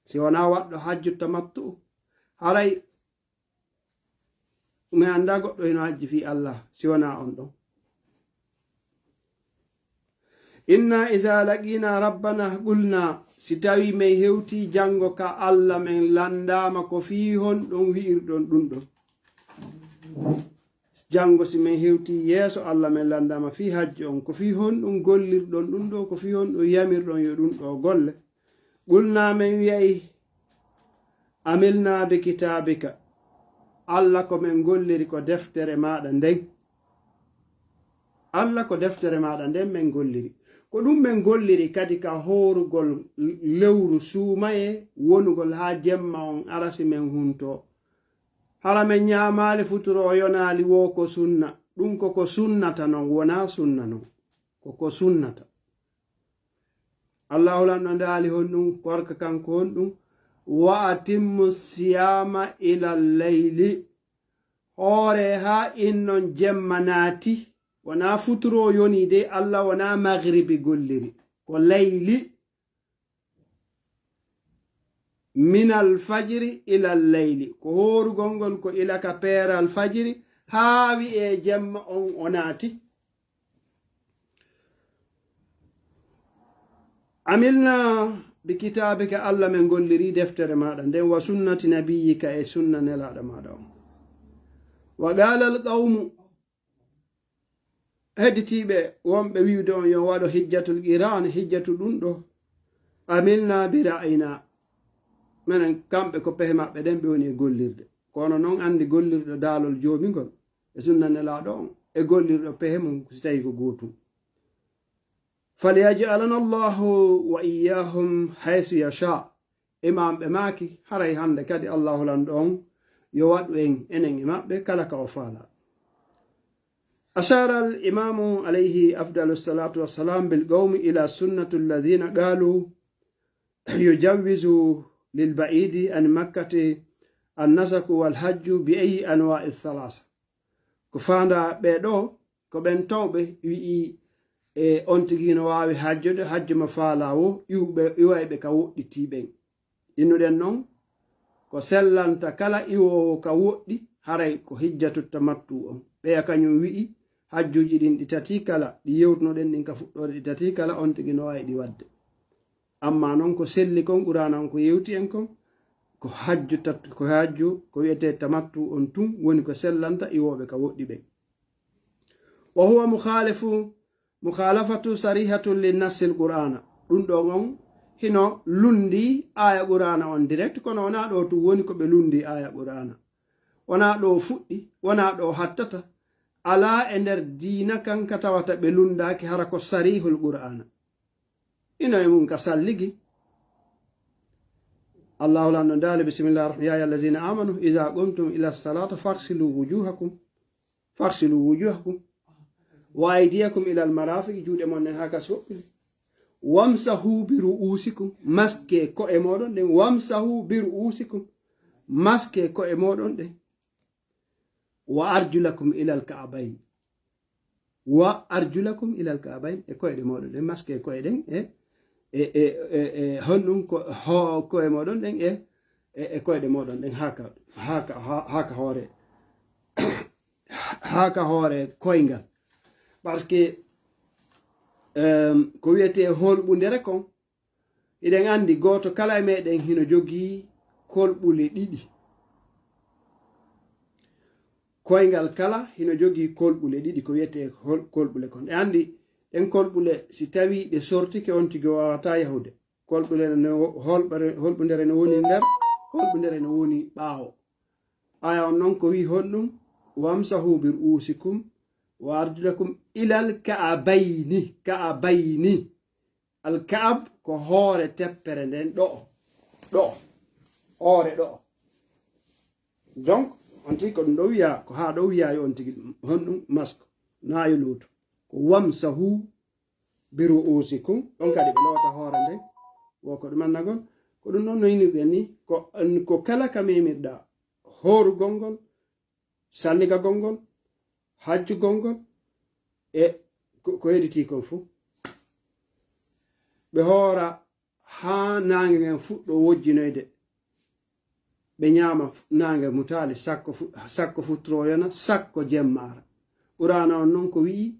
Si wonaa waɗɗo hajju tamattu'u, haray mi anndaa goɗɗo hino hajji fii Allah, si wonaa on ɗon. "Inna iza laqina rabbana qulna," si tawii men hewtii janngo ka Allah, men lanndaama ko fii honɗum wi'irɗon ɗum ɗon. Janngo si men hewtii yeeso Allah, men lanndaama fii hajju on, ko fii honɗum gollirɗon ɗum ɗo, ko fii honɗum yamirɗon yo ɗum ɗo golle. Qulna, men wi'ay, "Amilna bi kitaabika." Allah, ko men golliri ko deftere maaɗa nden. Allah, ko deftere maaɗa nden men golliri. Ko ɗum men golliri kadi ka hoorugol lewru suumayee, wonugol haa jemma on ara si men huntoo. Hara men ñaamaali futuro o yonaali, wo ko sunna. Ɗum ko ko sunnata non, wonaa sunna non. Ko ko sunnata. Allahu Lanɗo daali honɗum, korka kanko honɗum, "Wa atimmu siyama ila layli." Hoore haa innon jemma naati. Wonaa futuro yoni de, Allah wonaa magribi golliri. Ko layli. Minal fajri ilal layli. Ko hoorugol ngol ko ila ka peeral fajiri haa wi'ee jemma on o naati. "Amilna bi kitaabika," Allah men golliri deftere maaɗa nden, "wa sunnati nabiyyika," e sunna nelaaɗo maaɗa on. Wa qaalal qawmu, hedditiiɓe wonɓe wi'ude on yo waɗo hijjatul qiran, hijjatu ɗum ɗo, "Amilna bi ra'ayna." Menen kamɓe ko pehe maɓɓe ɗen ɓe woni e gollirde. Kono non anndi gollirɗo daalol joomingol e sunna nelaaɗo on e gollirɗo pehe mum si tawi ko gootum. "Falyaj'alana Allahu wa iyyahum haythu yasha." Imam ɓe maaki, haray hannde kadi Allahu Lanɗo on yo waɗu en, enen e maɓɓe, kala ka o faala. Ashara al imamu alayhi afdalu salatu wassalam bil qawmi ila sunnati alladhina qalu yujawwizu للبعيد عن مكة النسك والحج بأي أنواع الثلاثة. Ko faandaa ɓee ɗoo, ko ɓen tawɓe wi'i e on tigi no waawi hajjude, hajju mo faalaa woo, iwɓe, iwayɓe ka woɗɗitii ɓen. Innuɗen non, ko sellanta kala iwoowo ka woɗɗi, haray ko hijjatu tamattu on. Ɓeya kañum wi'i, hajjuuji ɗin ɗi tati kala, ɗi yewtunoɗen ɗin ka fuɗɗoore, ɗi tati kala, on tigi no waawi ɗi waɗde. Amma non ko selli kon, Qur'aana on ko yewti en kon, ko hajju tat-, ko hajju, ko wi'etee tamattu on tun woni ko sellanta iwooɓe ka woɗɗi ɓen. وهو مخالف، مخالفة صريحة لنص القرآن. Ɗun ɗon on hino lunndii aaya Qur'aana on direct, kono wonaa ɗoo tun woni ko ɓe lunndii aaya Qur'aana. Wonaa ɗoo fuɗɗi, wonaa ɗoo hattata. Alaa e nder diina kan ka tawata ɓe lunndaaki hara ko sarihul Qur'aana. Hino e mun ka salligi. Allaahu lanɗo daali, bismillahir rahmanir rahim, يا أيها الذين آمنوا إذا قمتم إلى الصلاة فاغسلوا وجوهكم، فاغسلوا وجوهكم وأيديكم إلى المرافق, juuɗe mon ɗen haa gasi woɗɗude. وامسحوا برؤوسكم, maskee ko'e mooɗon ɗen. وامسحوا برؤوسكم, maskee ko'e mooɗon ɗen. وأرجلكم إلى الكعبين. وأرجلكم إلى الكعبين, e koyɗe mooɗon ɗen, maskee ko'e ɗen, e, e, e, e, e honɗun ko, ho-, ko'e mooɗon ɗen, e, e, e koyɗe mooɗon ɗen, haa ka, haa ka, haa, haa ka hoore, haa ka hoore koyngal. Parce que, em, ko wi'etee holɓundere kon, hiɗen anndi gooto kala e meɗen hino jogii kolɓule ɗiɗi. Koyngal kala hino jogii kolɓule ɗiɗi, ko wi'etee hol-, kolɓule kon. Ɗe anndi ɗen kolɓule, si tawii ɗe sortike, on tigi waawataa yahude. Kolɓule no, holɓere-, holɓundere no woni nder, holɓundere no woni ɓaawo. Aaya on non ko wi'i honɗun? وامسحوا برؤوسكم وأرجلكم إلى الكعبين. كعبين. Al-Ka'ab ko hoore teppere nden ɗo'o. Ɗo'o. Hoore ɗo'o. Donc, on tigi ko ɗun ɗoo wi'aa, ko haa ɗoo wi'aa yo on tigi honɗun mask. Naa yo luutu. Ko وامسحوا برؤوسكم. Ɗon kadi ɓe loota hoore nden. Wo ko ɗun mannagol. Ko ɗun ɗon no inirɗen ni. Ko, ko kala ka memirɗaa. Hoorugol ngol, salligagol ngol, hajjugol ngol, e ko, ko hedditii kon fow. Ɓe hoora haa naange ngen fuɗɗoo wojjinoyde. Ɓe ñaama naange mutaali, sakko fu-, sakko futtoroyana, sakko jemma ara. Qur'aana on non ko wi'i,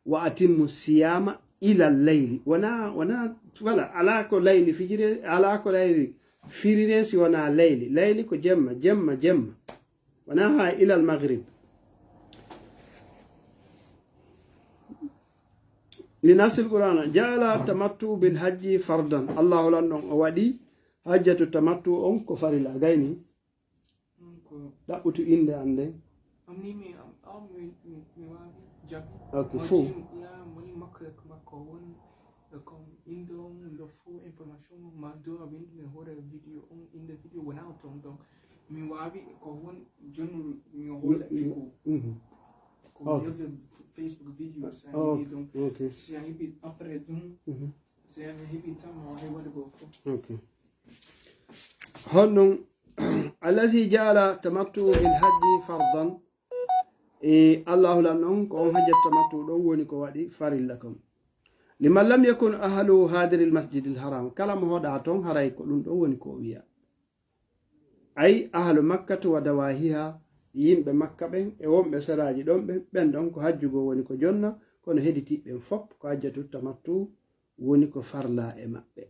وأتموا الصيام إلى الليل. Wonaa, wonaa, voilà, alaa ko layli fijire, alaa ko layli firire si wonaa layli. Layli ko jemma, jemma, jemma. Wonaa haa إلى المغرب. لنص القرآن جعل التمتع بالحج فرضا. Allaahu lanɗo on o waɗi hajjatu tamattu on ko farilla. Gayni? Ɗaɓɓutu innde an nden. Am ni mi, am, am mi, mi, mi waawi jaɓi. Ok, fow. Tim, ya, moni makko, makko won, e comme innde on, ɗo fow information, ma do a winndi mi hoore vidéo on, innde vidéo wona o ton, donc, mi waawi ko won, jooni mi hoore fiku. Mhm. Ko mi heɓi Facebook videos, a yiɗi donc, ok, si a yiɗi après ɗum, mhm, si a heɓi tan, a waawi waɗugol fow. Ok. Honɗun, الذي جعل التمتع بالحج فرضا. E Allaahu lanɗo on, ko on hajjat tamattu ɗon woni ko waɗi farilla kon. لمن لم يكن أهله حاضري المسجد الحرام. Kala mo hoɗaa ton, haray ko ɗun ɗon woni ko o wi'a. Ay ahlu Makkata wa dawaahiha, yimɓe Makka ɓen e wonɓe seraaji ɗon ɓen, ɓen ɗon ko hajjugol woni ko jonna, kono hedditii ɓen fow ko hajjatu tamattu woni ko farlaa e maɓɓe.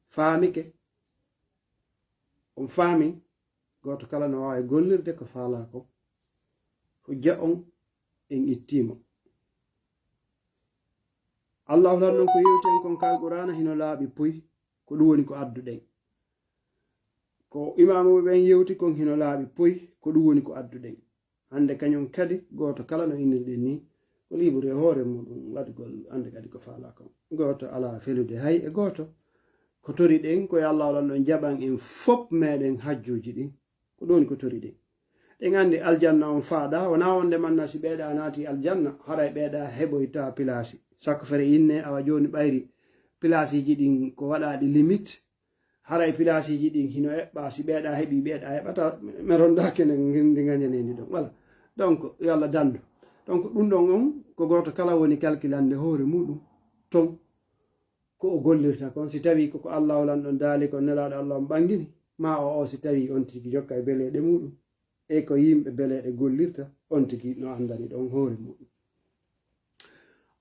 Faamike? On faami? Gooto kala no waawi gollirde ko faalaa kon. Hujja on en ittii mo. Allaahu lanɗo on ko yewti en kon ka Alqur'aana hino laaɓi puy, ko ɗun woni ko adduɗen. Ko imaamuuɓe ɓen yewti kon hino laaɓi puy, ko ɗun woni ko adduɗen. Hannde kañun kadi, gooto kala no innirɗen nii, ko liiburu e hoore muɗum waɗugol annde kadi ko faalaa kon. Gooto alaa felude hay e gooto. Ko toriɗen ko yo Allaahu lanɗo on jaɓan en fow meɗen hajjuuji ɗin. Ko ɗun ko toriɗen. Ɗen anndi aljanna on faaɗaa, wonaa wonde manna si ɓeeɗa naati aljanna, haray ɓeeɗa heɓoyta pilaasi. Sakko fere inne, awa jooni ɓayri pilaasiiji ɗin ko waɗaaɗi limit. Haray pilaasiiji ɗin hino eɓɓa, si ɓeeɗa heɓi, ɓeeɗa heɓata, mi rondaaki ndi ngañanendi ɗon. Wala. Donc, yo Allah dandu. Donc, ɗum ɗon on, ko gooto kala woni kalkilande hoore muɗum ton ko o gollirta kon. Si tawi ko ko Allah o lanɗon daali kon, Nelaaɗo Allah on ɓangini, ma o, o si tawi on tigi jokka e beleeɗe muɗum, e ko yimɓe beleeɗe gollirta, on tigi no anndani ɗon hoore muɗum.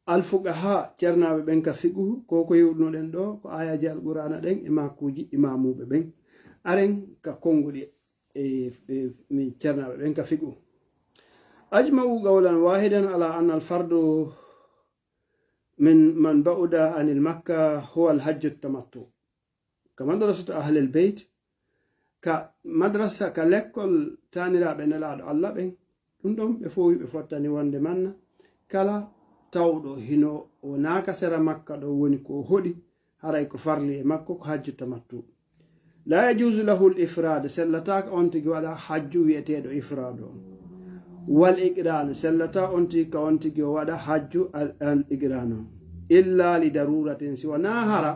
Alfuqaha, cernaaɓe ɓen ka fiqhu, ko ko yewɗunoɗen ɗo, ko ayaji Alqur'aana ɗen e makuuji imaamuɓe ɓen. Aren ka konnguɗi e, e, mi cernaaɓe ɓen ka fiqhu. Ajma'u qawlan wahidan ala anna al-fardu min man ba'uda anil Makka huwa al-hajju tamattu. Ka madrasatu ahlil beyt, ka madrasa, ka lekkol taaniraaɓe Nelaaɗo Allah ɓen, ɗum ɗon ɓe fow ɓe fottani wonde manna, kala tawɗo hino wonaa ka sera Makka ɗo woni ko hoɗi, haray ko farli e makko ko hajju tamattu. La yajuuzu lahu al ifraad, sellataaka on tigi waɗa hajju wi'eteeɗo ifraadu on. Wal iqraan, sellata on tigi ka on tigi o waɗa hajju al, al iqraan on. Illa li daruratin, si wonaa hara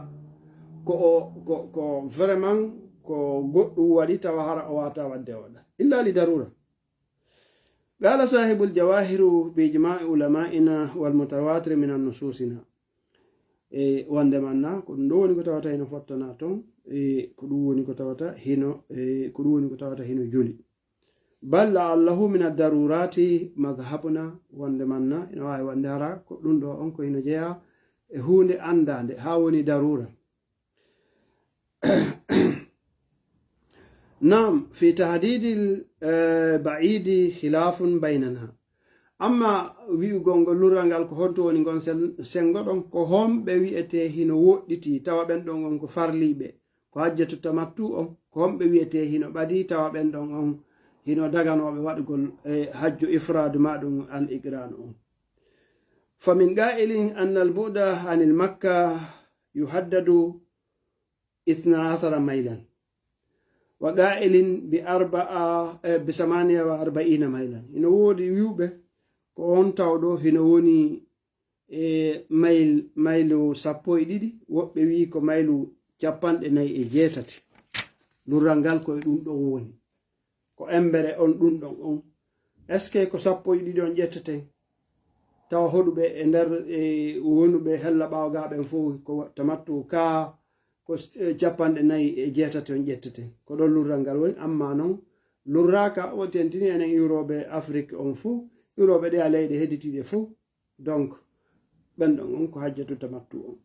ko o, ko, ko vraiment ko goɗɗum waɗi tawa hara o wata wadde o waɗa. Illa li darura. Qala sahibul jawahiru bi ijma'i ulama'ina wal mutawatir min an nususina. E wonde manna, ko ɗum ɗo woni ko tawata hino fottana ton, e ko ɗum woni ko tawata hino, e ko ɗum woni ko tawata hino juli. Bal la'allahu min ad-darurati madhhabuna, wonde manna, ina waawi wonde hara ko ɗum ɗo on ko hino jeyaa e huunde anndaande, haa woni darura. Naam, fi tahdidil, eh, ba'idi khilafun baynana. Amma wi'ugol ngol lurral ngal ko honto woni ngon sen-, sengo ɗon, ko homɓe wi'etee hino woɗɗiti, tawa ɓen ɗon on ko farliiɓe, ko hajjatu tamattu on, ko homɓe wi'etee hino ɓadii, tawa ɓen ɗon on hino daganooɓe waɗugol, eh, hajju ifraadu ma ɗum al iqraanu on. Fa min qa'ilin anna al bu'da anil Makka yuhaddadu ithna asara maylan. Wa qa'ilin bi arba'a, eh, bi samaniya wa arba'ina maylan. Hino woodi wi'uɓe ko on tawɗo hino woni e mayl-, maylu sappo e ɗiɗi, woɓɓe wi'i ko maylu capanɗe nayi e jeetati. Lurral ngal ko e ɗum ɗon woni. Ko embere on ɗum ɗon on. Est-ce que ko sappo e ɗiɗi on ƴetteten? Tawa hoɗuɓe e nder, e wonuɓe hella ɓaawo gaa ɓen fow ko tamattu ka, ko s-, e capanɗe nayi e jeetati on ƴetteten. Ko ɗon lurral ngal woni, amma non lurraaka, o tentini enen iwrooɓe Afrik on fow, iwrooɓe ɗe a leyɗe hedditiiɗe fow. Donc, ɓen ɗon on ko hajjatu tamattu on.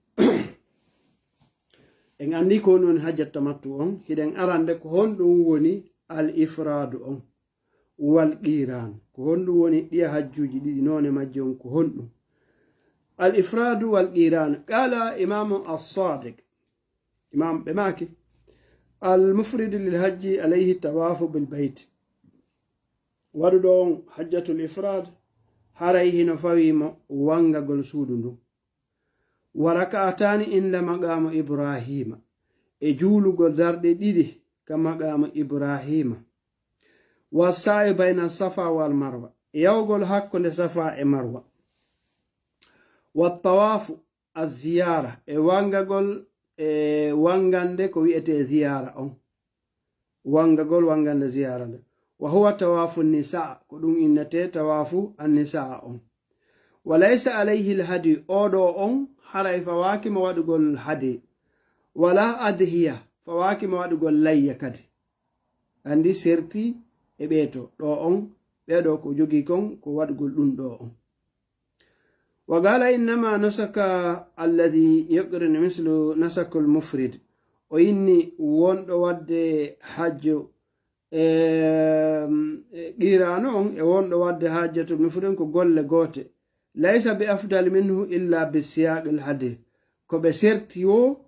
En anndi ko woni hajjatu tamattu on, hiɗen arande ko honɗum woni al ifraadu on, wal qiran. Ko honɗum woni ɗiya hajjuuji ɗiɗi, noone majji on ko honɗum? Al ifraadu wal qiran. Qala Imamu As-Sadiq. Imam ɓe maaki, al mufridu lil hajji alayhi tawaafu bil bayt. Waɗuɗo on hajjatul ifraad, haray hino fawi mo wangagol suudu ndun. Wa raka'ataani inda maqaamu Ibraahiima, e juulugol darɗe ɗiɗi ka maqaamu Ibraahiima. Wa sa'yu bayna Safa wal Marwa, e yawgol hakkunde Safa e Marwa. Wa tawaafu, az-ziyaara, e wangagol, e wangande ko wi'etee ziyaara on. Wangagol wangande ziyaara nde. Wa huwa tawaafu nisaa, ko ɗum innetee tawaafu an-nisaa on. Wa laysa alayhi al-hadyu, oo ɗoo on haray fawaaki mo waɗugol hadyi. Wala adhiya, fawaaki mo waɗugol layya kadi. Anndi serti e ɓee to, ɗoo on, ɓee ɗoo ko jogii kon ko waɗugol ɗum ɗoo on. Wa qala innama nusaka alladhi yuqrinu mislu nusakil mufrid. O inni wonɗo waɗde hajju, em, e qiraanu on e wonɗo waɗde hajjatul mufrid ko golle goote. Laysa bi afdal minhu illa bi siyaqil hadyi. Ko ɓe serti woo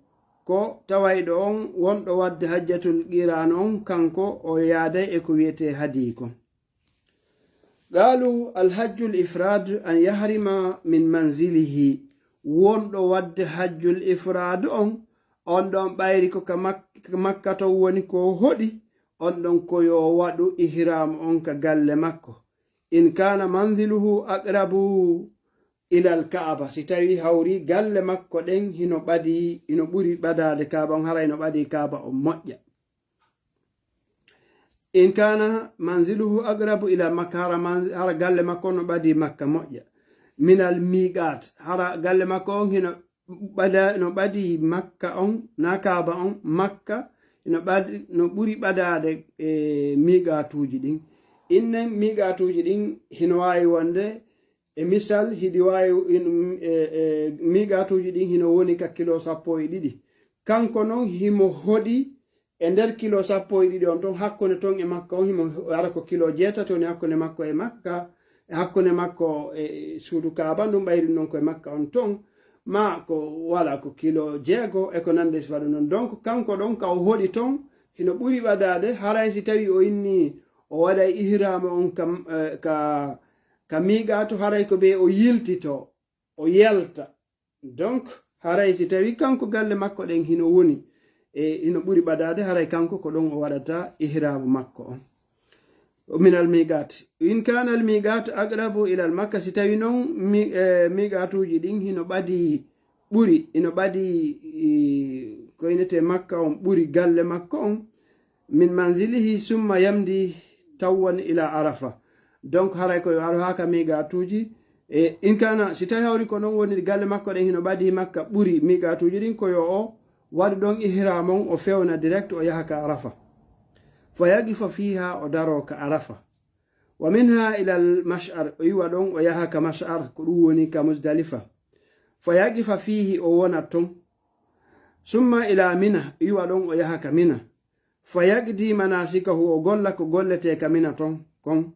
ko tawayɗo on wonɗo waɗde hajjatul qiraanu on kanko o yaaday e ko wi'etee hadyi kon. Qaalu, al hajjul ifraad an yahrima min manzilihi. Wonɗo waɗde hajjul ifraad on, on ɗon ɓayri ko ka Mak-, ka Makka ton woni ko hoɗi, on ɗon ko yo waɗu ihraam on ka galle makko. In kaana manziluhu aqrabu ilal Kaaba, si tawi hawri galle makko ɗen hino ɓadi, hino ɓuri ɓadaade Kaaba on, hara hino ɓadi Kaaba on moƴƴa. In kana manziluhu aqrabu ila Makka, hara man-, hara galle makko on no ɓadi Makka moƴƴa. Minal miqat, hara galle makko on hino ɓada-, no ɓadi Makka on, na Kaaba on, Makka hino ɓadi, no ɓuri ɓadaade e miqatuuji ɗin. Innen miqatuuji ɗin hino waawi wonde, e misal, hiɗi waawi in-, e, e, miqatuuji ɗin hino woni ka kilo sappo e ɗiɗi. Kanko non himo hoɗi e nder kilo sappo e ɗiɗi on ton, hakkunde ton e Makka on himo, hara ko kilo jeetati woni hakkunde makko e Makka, e hakkunde makko e suudu Kaaba, ɗum ɓayri non ko e Makka on ton, ma ko wala ko kilo jeego e ko nande e sifa ɗum non. Donc, kanko ɗon ka o hoɗi ton, hino ɓuri ɓadaade, haray si tawi o inni o waɗay ihraamu on ka, eh, ka, ka miqatu, haray ko ɓe o yiltito, o yalta. Donc, haray si tawi kanko galle makko ɗen hino woni, e hino ɓuri ɓadaade, haray kanko ko ɗon o waɗata ihraamu makko on. Minal miqat. In kana al miqat aqrabu ilal Makka, si tawi non mi-, eh, miqatuuji ɗin hino ɓadi ɓuri, hino ɓadi, eh, ko innete Makka on ɓuri galle makko on, min manzilihi summa yamdi tawwan ila Arafa. Donc, haray ko yo aro haa ka miqatuuji. E in kana, si tawi hawri ko non woni galle makko ɗen hino ɓadi Makka ɓuri miqatuuji ɗin, ko yo o waɗu ɗon ihram on, o fewna direct, o yaha ka Arafa. Fa yaqifa fiha, o daro ka Arafa. Wa minha ila al Mash'ar, o iwa ɗon, o yaha ka Mash'ar, ko ɗum woni ka Muzdalifa. Fa yaqifa fihi, o wona ton. Summa ila Mina, o iwa ɗon, o yaha ka Mina. Fa yaqdi manasikahu, o golla ko gollete ka Mina ton kon.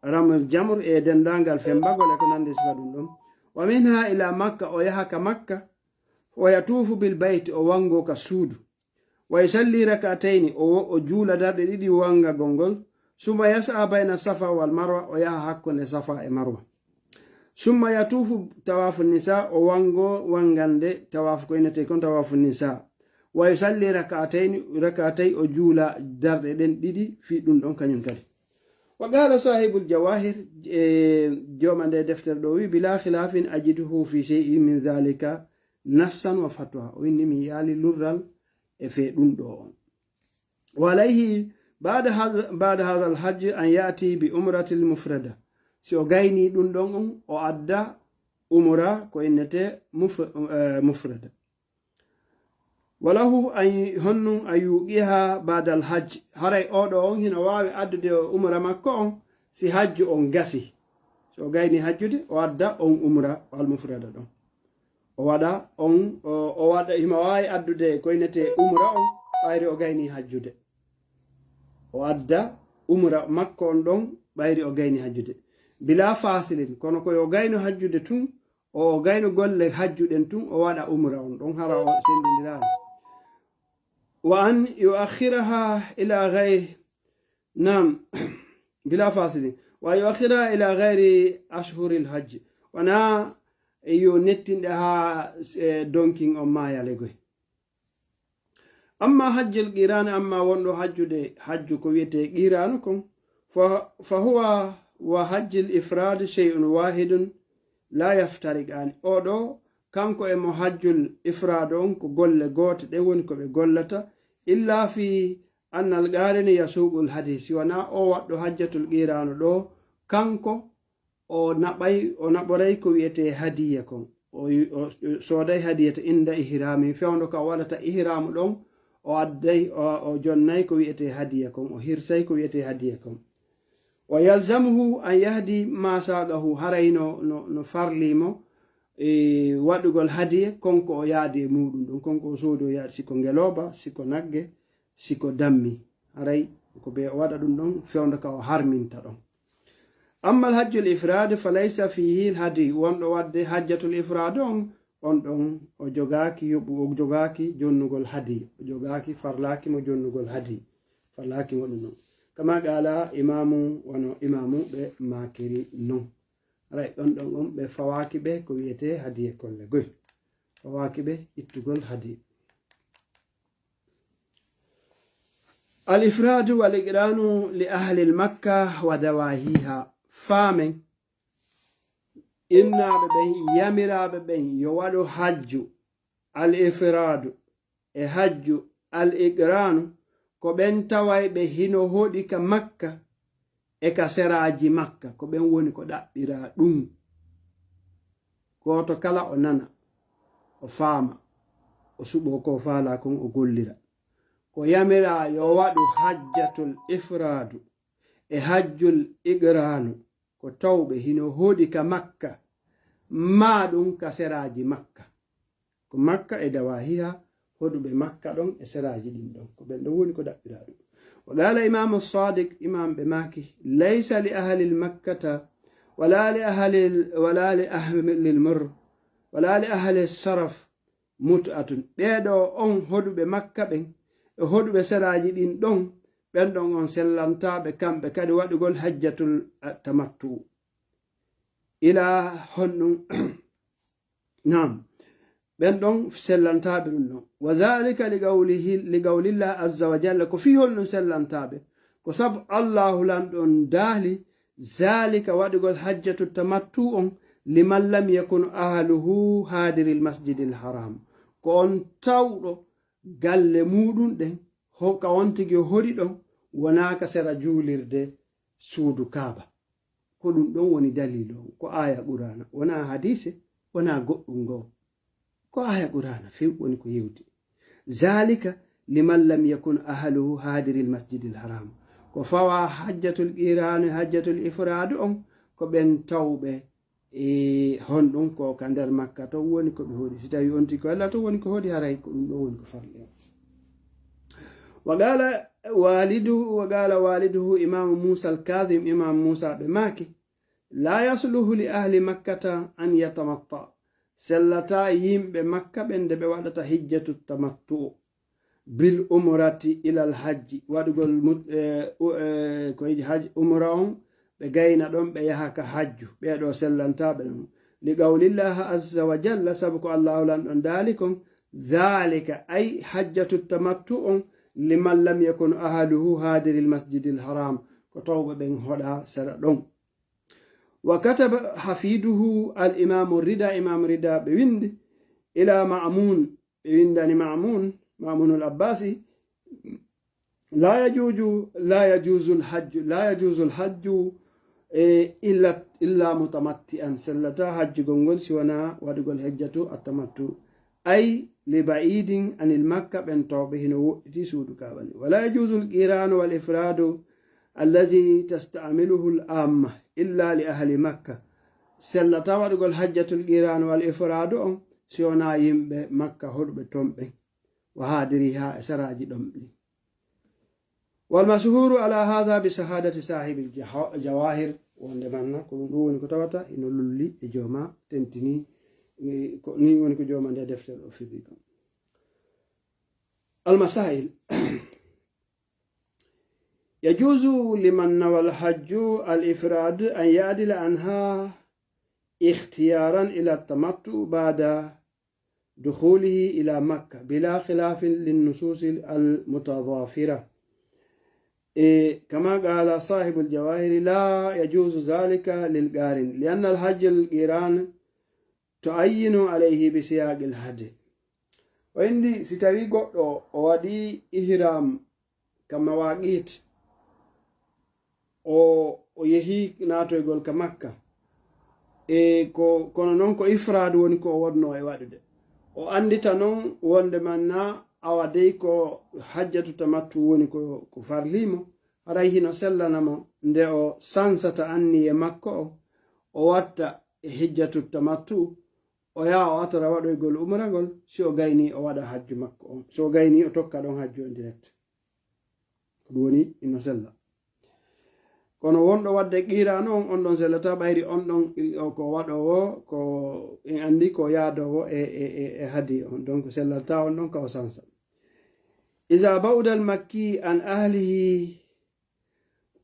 Ramul jamr e dendaangal fembagol e ko nandi sifa ɗum ɗon. Wa minha ila Makka, o yaha ka Makka. Wa yatufu bil bayt, o wango ka suudu. Wa yusalli rak'atayni, o, o juula darɗe ɗiɗi wangagol ngol. Summa yas'a bayna Safa wal Marwa, o yaha hakkunde Safa e Marwa. Summa yatufu tawafu nisa, o wango wangande tawafu ko innete kon tawafu nisa. Wa yusalli rak'atayni, rak'atay, o juula darɗe ɗen ɗiɗi fii ɗum ɗon kañum kadi. Wa qala sahibul Jawahir, e jooma nde deftere ɗo wi, bila khilafin ajiduhu fi shay'in min dhalika nassan wa fatwa. O inni mi yaali lurral e fee ɗum ɗo on. Wa alayhi ba'da hadha, ba'da hadha al-hajj an ya'ti bi umratil mufrada. Si o gayni ɗum ɗon on, o adda umra ko innete muf-, eh, mufrada. Wa lahu an, honnun an yuqiha ba'da al-hajj. Haray oɗo on hino waawi addude o umra makko on si hajju on gasi. Si o gayni hajjude, o adda on umra al-mufrada ɗon. O waɗa on, o, o waɗa, himo waawi addude ko innete umra on, ɓayri o gayni hajjude. O adda umra makko on ɗon, ɓayri o gayni hajjude. Bila fasilin, kono ko yo gayno hajjude tun, o gayno golle hajju ɗen tun, o waɗa umra on ɗon, hara o sendindiraani. Wa an yuakhiraha ila ghayri, naam, bila fasilin. Wa yuakhiraha ila ghayri ashhuril hajj. Wana e yo nettinɗe haa, eh, donkin on maayale goy. Amma hajjul qiraan, amma wonɗo hajjude hajju ko wiyetee qiraanu kon, fa, fa huwa wa hajjul ifraad shay'un waahidun laa yaftariqaani. Oɗo, kanko e mo hajjul ifraad on ko golle goote ɗen woni ko ɓe gollata, illa fi annal qaarina yasuuqul hadi, si wanaa o waɗɗo hajjatul qiraanu ɗo, kanko o naɓay, o naɓoray ko wiyetee hadiya kon. O, o, o sooday hadiya to inda ihrami, fewndo ka o waɗata ihramu ɗon, o adday, o, o jonnay ko wiyetee hadiya kon, o hirsay ko wiyetee hadiya kon. Wa yalzamuhu an yahdi ma saqahu, haray no, no, no farli mo, e, waɗugol hadiya kon ko o yaadi e muɗum ɗum, kon ko o soodi o yaadi, si ko ngelooba, si ko nagge, si ko dammi. Haray ko ɓe o waɗa ɗum ɗon fewndo ka o harminta ɗon. Amma al hajjul ifraad fa laysa fihi al hadi, wonɗo waɗde hajjatul ifraad on, on ɗon o jogaaki yoɓu, o jogaaki jonnugol hadi, o jogaaki, farlaaki mo jonnugol hadi, farlaaki mo ɗum ɗon. Kama qaala imaamu, wano imaamu ɓe maakiri non. Haray ɗon ɗon on ɓe fawaaki ɓe ko wiyetee hadiye kolle goy. Fawaaki ɓe ittugol hadi. Al ifraadu wal iqraanu li ahli Makka wa dawaahiha. Faamen, Innaaɓe ɓen, yamiraaɓe ɓen yo waɗu hajju al ifraadu e hajju al iqraanu, ko ɓen tawayɓe hino hoɗi ka Makka e ka seraaji Makka, ko ɓen woni ko ɗaɓɓiraa ɗun. Gooto kala o nana, o faama, o suɓoo ko faalaa kon, o gollira. Ko yamiraa yo waɗu hajjatul ifraadu e hajjul iqraanu, ko tawɓe hino hoɗi ka Makka, maa ɗun ka seraaji Makka. Ko Makka e dawaahiha, hoɗuɓe Makka ɗon e seraaji ɗin ɗon. Ko ɓen ɗon woni ko ɗaɓɓiraa ɗun. Wa qaala Imaamu Sadiq, imaam ɓe maaki, laysa li ahlil Makkata, wala li ahlil, wala li ahlil murr, wala li ahlil saraf, mut'atun. Ɓee ɗoo on hoɗuɓe Makka ɓen, e hoɗuɓe seraaji ɗin ɗon, ɓen ɗon on sellantaaɓe kamɓe kadi waɗugol hajjatul, a, tamattu. Ilaa honɗun? Naam. Ɓen ɗon sellantaaɓe ɗun ɗon. Wa zaalika li qawlihi, li qawlillah azza wa jalla, ko fii honɗun sellantaaɓe? Ko sabu Allaahu Lanɗo on daali, zaalika, waɗugol hajjatu tamattu on, liman lam yakun ahluhu haadiril masjidil haram. Ko on tawɗo galle muuɗun ɗen, ho-, ka on tigi o hoɗi ɗon, wonaa ka sera juulirde suudu Kaaba. Ko ɗun ɗon woni daliilu on. Ko aaya Qur'aana, wonaa hadiise, wonaa goɗɗun goo. Ko aaya Qur'aana few woni ko hewti. Zaalika liman lam yakun ahluhu haadiril masjidil haram. Ko fawaa hajjatul qiraanu e hajjatul ifraadu on, ko ɓen tawɓe e honɗun ko ka nder Makka ton woni ko ɓe hoɗi. Si tawii on tigi ko Alla ton woni ko hoɗi, haray ko ɗun ɗon woni ko farli on. Wa qaala waaliduhu, wa qaala waaliduhu, Imaamu Muusa al-Kaazim, Imaamu Muusa ɓe maaki, laa yasluhu li ahli Makkata an yatamatta. Sellataa yimɓe Makka ɓen nde ɓe waɗata hijjatu tamattu'u. Bil umrati ilal hajji. Waɗugol mut-, eh, u-, eh, ko yiɗi haj-, umra on, ɓe gayna ɗon, ɓe yaha ka hajju. Ɓee ɗoo sellantaaɓe ɗon. Li qawlillahi azza wa jalla, sabu ko Allaahu Lanɗo on daali kon, zaalika, ay hajjatu tamattu on, liman lam yakun ahluhu haadiril masjidil haram. Ko tawɓe ɓen hoɗaa sera ɗon. Wa kataba hafiduhu al Imaamu Rida, Imaamu Rida ɓe windi, ila Ma'mun, ɓe windani Ma'mun, Ma'munul Abbasi, la yajuju, la yajuzul hajju, la yajuzul hajju, e, illa, illa mutamatti'an, sellataa hajjugol ngol si wonaa waɗugol hijjatu attamattu. Ay, li ba'idin anil Makka, ɓen tawɓe hino woɗɗiti suudu Kaaba ni. Wala yajuzul qiranu wal ifradu allazi tasta'miluhu al amma illa li ahli Makka. Sellataa waɗugol hajjatul qiranu wal ifradu on si wonaa yimɓe Makka hoɗuɓe ton ɓen. Wa haadiriha, e saraaji ɗon ɗin. Wal mashhuru ala hadha bi shahadati sahibil jaha-, jawahir, wonde manna ko ɗum ɗum woni ko tawata ino lulli e jooma tentini, eh, ko ni woni ko jooma nde deftere o firri ɗum. Al masail. Yajuzu liman nawal hajju al ifrad an ya'dila anha ikhtiyaran ila tamattu ba'da دخوله إلى مكة بلا خلاف للنصوص المتضافرة. إيه، كما قال صاحب الجواهر: لا يجوز ذلك للقارن، لأن الحج القران تعين عليه بسياق الهدي. O inni, si tawii goɗɗo o waɗii ihram ka mawaqit, o, o yehi naatoygol ka Makka. E ko, kono non ko ifraadu woni ko o wonnoo e waɗude. O anndita non wonde manna awa dey ko hajjatu tamattu woni ko, ko farlii mo. Haray hino sellana mo nde o sansata anniye makko o, o watta e hijjatu tamattu, o yaha o atara waɗoygol umragol, si o gaynii o waɗa hajju makko on. Si o gaynii o tokka ɗon hajju on direct. Ko ɗum woni ino sella. Kono wonɗo waɗde qiiraanu on, on ɗon sellataa ɓayri on ɗon il-, o ko waɗoowo, ko en anndi ko yaadoowo e, e, e, e hadi on. Donc sellataa on ɗon ka o sansa. Iza ba'uda al-makki an ahlihi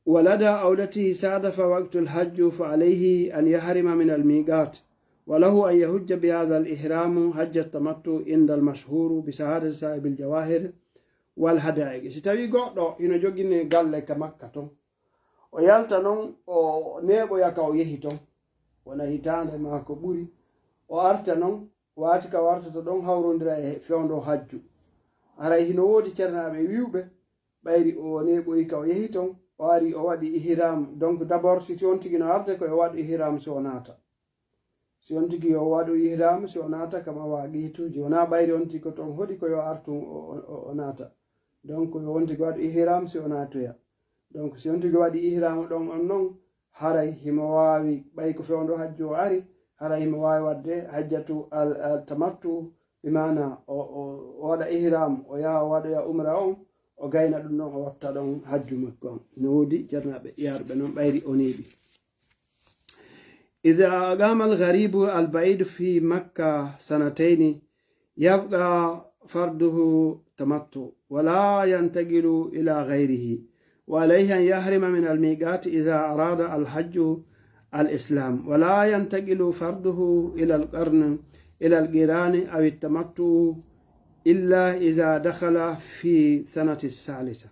wa lada awdatihi sadafa waqtul hajju fa alayhi an yahrima min al-miqat. Wa lahu an yahujja bi hadha al-ihramu hajja tamattu inda al-mashhuru bi shahadati sahibil jawahir wal hada'iq. Si tawii goɗɗo hino jogini galle ka Makka ton, o yalta non, o neeɓoya ka o yehi ton. wona hitaande maa ko ɓuri, o arta noon, waati ka wartata ɗon hawrondira e fewndo hajju. Haray hino woodi cernaaɓe wi'uɓe, ɓayri o neeɓoyi ka o yehi ton, o ari o waɗi ihram. Donc d'abord, si on tigi no arde, ko yo waɗu ihram si o naata. Si on tigi yo waɗu ihram si o naata ka mawaaqiituuji, wonaa ɓayri on tigi ko ton hoɗi ko yo artu o, o, o, o naata. Donc yo on tigi waɗu ihram si o naatoya. Donc si on tigi waɗi ihram ɗon on non, haray himo waawi, ɓay ko fewndo hajju o ari, haray himo waawi waɗde hajjatu al, al tamattu, bi maana o, o, o waɗa ihram, o yaha o waɗoya umra on, o gayna ɗum ɗon, o watta ɗon hajju makko on. No woodi cernaaɓe yaaruɓe noon ɓayri o neeɓi. إذا أقام الغريب البعيد في مكة سنتين يبقى فرضه تمتع ولا ينتقل إلى غيره، وعليه أن يحرم من الميقات إذا أراد الحج الإسلام، ولا ينتقل فرضه إلى القرن، إلى القران أو التمتع إلا إذا دخل في سنة الثالثة.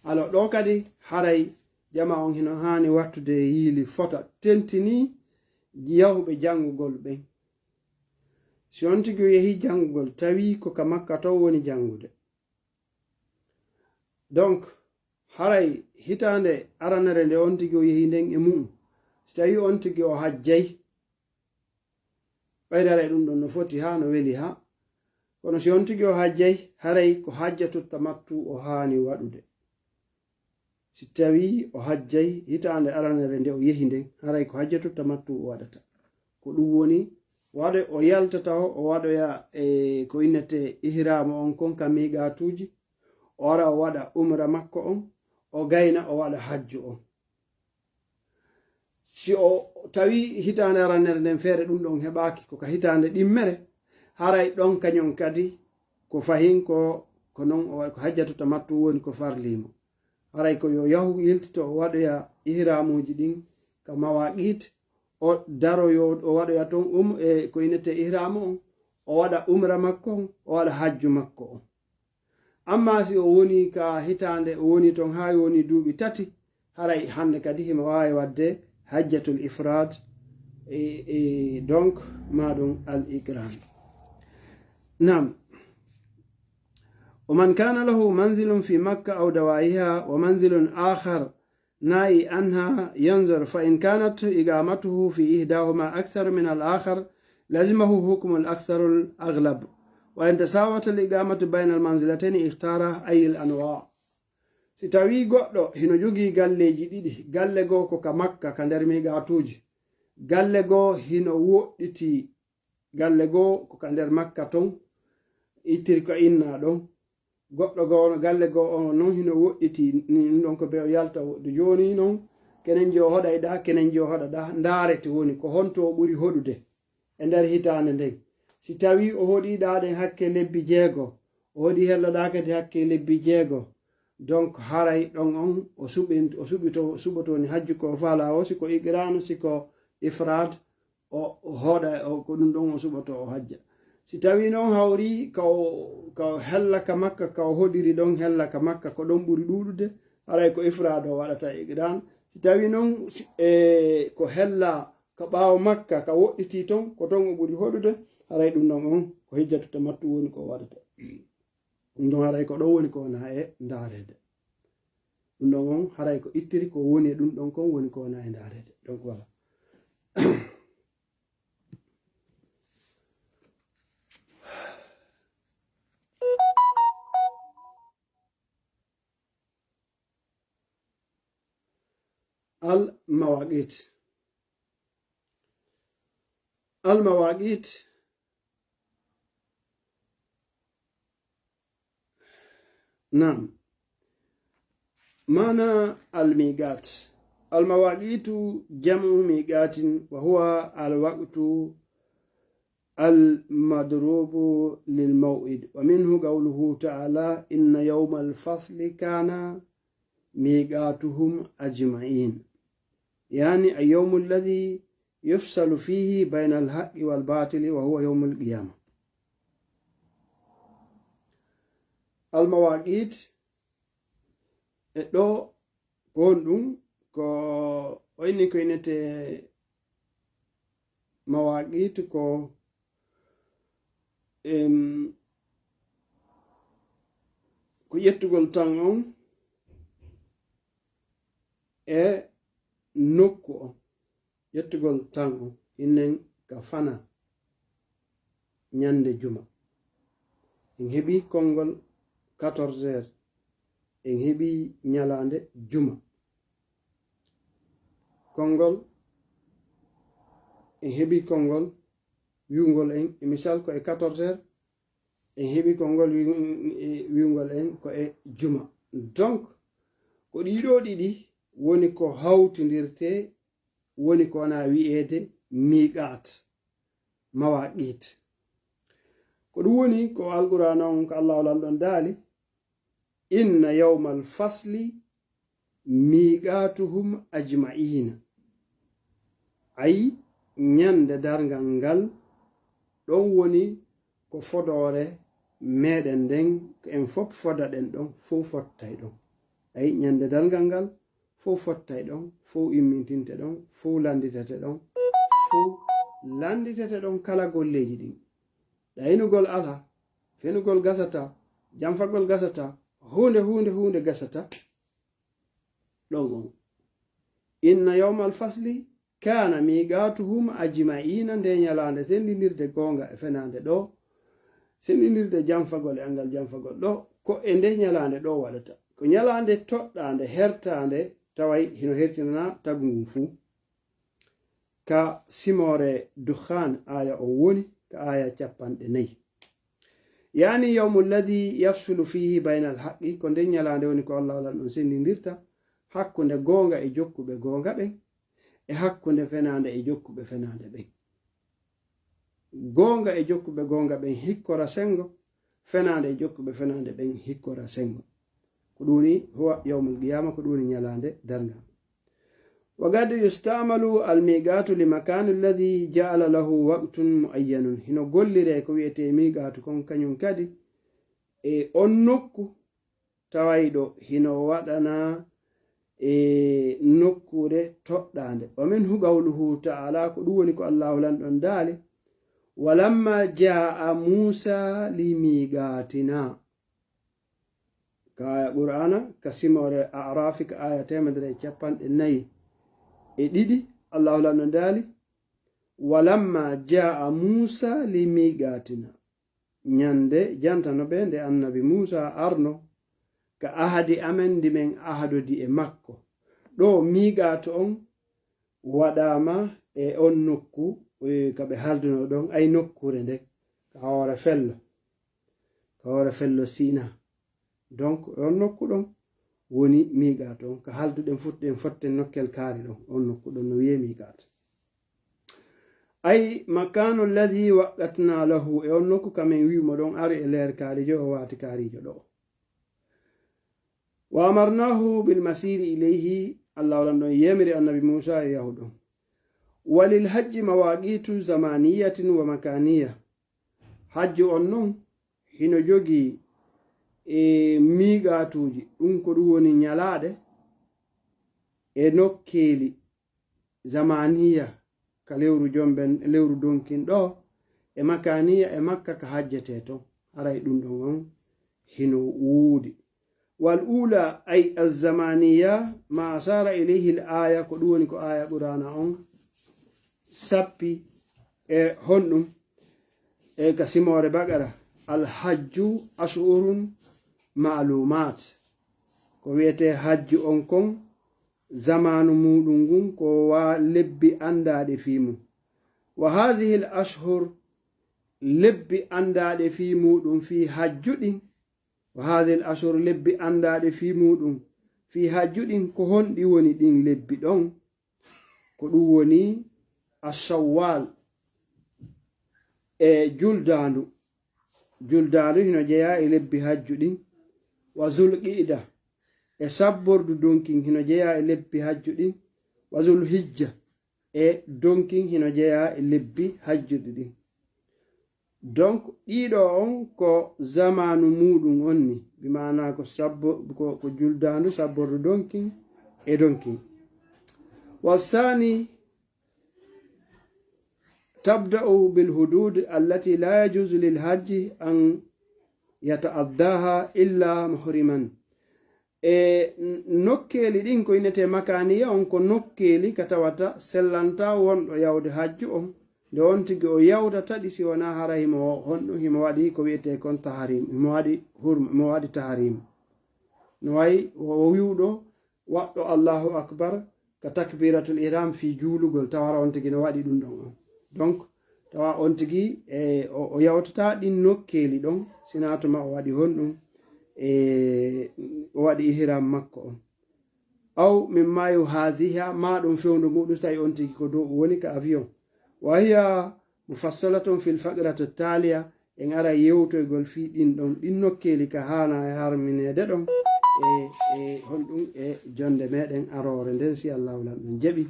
Alors ɗo kadi haray jama on hino haani wattude yiili fota tentinii yahuɓe janngugol ɓen. Si on tigi o yehi janngugol, tawi ko ka Makka ton woni janngude. Donc, haray hitaande aranere nde on tigi o yehi nden e mu'un, si tawi on tigi o hajjay, ɓayri haray ɗum ɗon no foti haa no weli haa. Kono si on tigi o hajjay, haray ko hajjatu tamattu o haani waɗude. Si tawi o hajjay hitaande aranere nde o yehi nden, haray ko hajjatu tamattu o waɗata. Ko ɗum woni waɗe o yaltata o, o waɗoya e ko innete ihraamu on kon ka miiqaatuuji, o ara o waɗa umra makko on, o gayna o waɗa hajju on. Si o tawi hitaande aranere nden feere ɗum ɗon heɓaaki, ko ka hitaande ɗimmere, haray ɗon kañum kadi ko fahin ko, ko non o waɗi, ko hajjatu tamattu woni ko farlii mo. Haray ko yo yahu yiltito o waɗoya ihraamuuji ɗin ka mawaaqiit, o daroyo o waɗoya ton um, e ko innete ihraamu on, o waɗa umra makko on, o waɗa hajju makko on. Amma si o woni ka hitaande, o woni ton haa woni duuɓi tati, haray hannde kadi himo waawi waɗde hajjatul ifraad, e, e, donc, maa ɗum al iqraan. Naam. ومن كان له منزل في مكة أو دواهيها ومنزل آخر نائي عنها ينظر، فإن كانت إقامته في إحداهما أكثر من الآخر لزمه حكم الأكثر الأغلب، وإن تساوت الإقامة بين المنزلتين اختار أي الأنواع. Si tawii goɗɗo hino jogii galleeji ɗiɗi, galle goo ko ka Makka, ka nder miiqaatuuji, galle goo hino woɗɗitii, galle goo ko ka nder Makka ton, ittiri ko innaa ɗon, goɗɗo goo, galle goo on non hino woɗɗitii, ni ɗum ɗon ko be o yalta woɗɗi. Jooni non, kenen jo hoɗay ɗaa, kenen jo hoɗa ɗaa, ndaarete woni ko honto o ɓuri hoɗude e nder hitaande nden. Si tawii o hoɗii ɗaa ɗen hakke lebbi jeego, o hoɗii hello ɗaa kadi hakke lebbi jeego, donc haray ɗon on o suɓin-, o suɓito-, suɓoto woni hajju ko o faalaa o, si ko iqraanu, si ko ifraad, o, o hoɗa, o, ko ɗum ɗon o suɓoto o hajja. Si tawii non hawri ka o, ka o hella ka Makka, ka o hoɗiri ɗon hella ka Makka, ko ɗon ɓuri ɗuuɗude, haray ko ifraad o waɗata e iqraan. Si tawii non si, e, ko hella ka ɓaawo Makka, ka woɗɗitii ton, ko ton o ɓuri hoɗude, haray ɗum ɗon on ko hijjatu tamattu woni ko o waɗata. Ɗum ɗon haray ko ɗon woni ko wona e ndaareede. Ɗum ɗon on haray ko ittiri ko woni e ɗum ɗon kon woni ko wona e ndaareede. Donc voilà. Al mawaqit. Al mawaqit. Naam. Maana al miqat. Al mawaqitu jam'u miqatin wa huwa al waqtu al madrubu lil maw'id. Wa minhu qawluhu ta'ala, inna yawmal fasli kana miqatuhum ajma'in. Yani al yawmu alladhi yufsalu fihi bayna al haqqi wal batili wa huwa yawmul qiyamah. Al mawaqit e ɗo ko honɗum? Ko o inni ko innete Mawaqitu ko, em, ko ƴettugol tan on e nokku on. Ƴettugol tan on, innen ka fana ñande juma. En heɓi konngol quatorze heures. En heɓi ñalaande juma. Konngol, en heɓi konngol wi'ungol en, e misal ko e quatorze heures, en heɓi konngol wi-, wi'ungol en ko e juma. Donc, ko ɗiɗo ɗiɗi woni ko hawtindirte, woni ko wona wi'eede miqat, mawaqit. Ko ɗum woni ko Alqur'aana on, ko Allahu Lanɗo on daali, "Inna yawmal fasli miqatuhum ajma'ina." Ay, ñande darngal ngal, ɗon woni ko fodoore meɗen nden, ko en fof fodaɗen ɗon, fof fottay ɗon. Ay, ñande darngal ngal, fof fottay ɗon, fof immintinte ɗon, fof lannditete ɗon, fof lannditete ɗon kala golleeji ɗin. Ɗaynugol alaa, fenugol gasataa, janfagol gasataa, huunde, huunde, huunde gasataa. Ɗon on. "Inna yawmal fasli kana miqatuhum ajma'ina", nde ñalaande senndindirde goonga e fenaande ɗo, senndindirde janfagol e anngal janfagol ɗo, ko e nde ñalaande ɗo waɗata. Ko ñalaande toɗɗaande, hertaande, taway hino hertinana tagu ngun fuu. Ka simoore Dukhaan, aaya on woni, ka aaya cappanɗe nayi. "Yaani yawmu alladhi yafsulu fihi baynal haqqi", ko nden ñalaande woni ko Allahu Lanɗo on senndindirta hakkunde goonga e jokkuɓe goonga ɓen, e hakkunde fenaande e jokkuɓe fenaande ɓen. Goonga e jokkuɓe goonga ɓen hikkora senngo, fenaande e jokkuɓe fenaande ɓen hikkora senngo. Ko ɗum woni huwa yawmul qiyaama, ko ɗum woni ñalaande darngal. "Wa qad yusta'malu al-miqatu li makani alladhi ja'ala lahu waqtun mu'ayyanun." Hino golliree ko wi'etee miqatu kon kañum kadi e on nokku tawayɗo hino waɗana e nokkuure toɗɗaande. "Wa minhu qawluhu ta'ala", ko ɗum woni ko Allahu Lanɗo on daali, "Walamma ja'a Musa li miqatina." Ka aaya Qur'aana, ka simoore A'raafi, ka aaya teemedere e cappanɗe nayi e ɗiɗi, Allahu Lanɗo daali, "Walamma ja'a Musa li miqatina." Ñande jantano ɓe nde annabi Muusa arno ka ahadi amen ndi men ahadodi e makko. Ɗo miqaatu on waɗaama e on nokku, e, ka ɓe haldunoo ɗon, ay nokkuure nden, ka hoore fello, ka hoore fello Siina. Donc, on nokku ɗon woni miqaatu on, ka halduɗen fuɗɗen fotten nokkel kaari ɗon, on nokku ɗon no wi'ee miqaatu. Ay makanu alladhi waqatna lahu, e on nokku ka men wi'umo ɗon ari e leer kaarijo, o waati kaarijo ɗo. Wa amarnahu bil masiri ilayhi, Allah walan ɗon yemiri annabi Muusa e yahu ɗon. Wa lil hajji mawaqitu zamaniyatin wa makaniya. Hajju on non hino jogii e miiqaatuuji, ɗum ko ɗum woni ñalaaɗe e nokkeeli zamaniya ka lewru jomben, lewru donkin ɗo, e makaniya e Makka ka hajjetee ton. Haray ɗum ɗon on hino woodi. Wal ula ay azzamaniya ma asara ilayhi al aya, ko ɗum woni ko aya Qur'ana on sappi e honɗum e ka simoore Baqara, al hajju ashhurun ma'lumat. Ko wi'etee hajju on kon zamaanu muuɗum ngun ko wa lebbi anndaaɗe fii mun. Wa haazihil ashhur, lebbi anndaaɗe fii muuɗum fii hajju ɗin. Wa haazihil ashhur, lebbi anndaaɗe fii muuɗum fii hajju ɗin, ko honɗi woni ɗin lebbi ɗon? Ko ɗum woni Ashawwal e Juldaandu. Juldaandu hino jeyaa e lebbi hajju ɗin. Wa Zulqi'da e sabbordu donkin hino jeyaa e lebbi hajju ɗin. Wa Zulhijja e donkin hino jeyaa e lebbi hajjuɗi ɗin. Donc, ɗiɗo on ko zamaanu muuɗum on ni, bi maana ko sabbo-, ko, ko Juldaandu, sabbordu donkin e donkin. Wa saani, تبدأ بالحدود التي لا يجوز للحاج أن يتعداها إلا محرما. E n- nokkeeli ɗin ko innetee makaaniya on, ko nokkeeli ka tawata sellanta wonɗo yawde hajju on, nde on tigi o yawtata ɗi si wonaa hara himo honɗum, himo waɗi ko wiyetee kon taharim, himo waɗi hurma, himo waɗi taharim. No wayi o wi'uɗo waɗɗo Allahu Akbar ka takbiratul ihram fii juulugol, tawa hara on tigi no waɗi ɗum ɗon on. Donc, tawa on tigi e o, o yawtata ɗin nokkeeli ɗon, sinaa tuma o waɗi honɗum, e o waɗi ihram makko on. Aw mimma yuhaziha, ma ɗum fewndo muɗum, so tawi on tigi ko dow woni ka avion. Wa hiya mufassalatun fil faqrati taliya, en ara yewtoygol fii ɗin ɗon, ɗin nokkeeli ka haana e harmineede ɗon, e, e honɗum e jonde meɗen aroore nden, si Allahu lan ɗon jaɓi.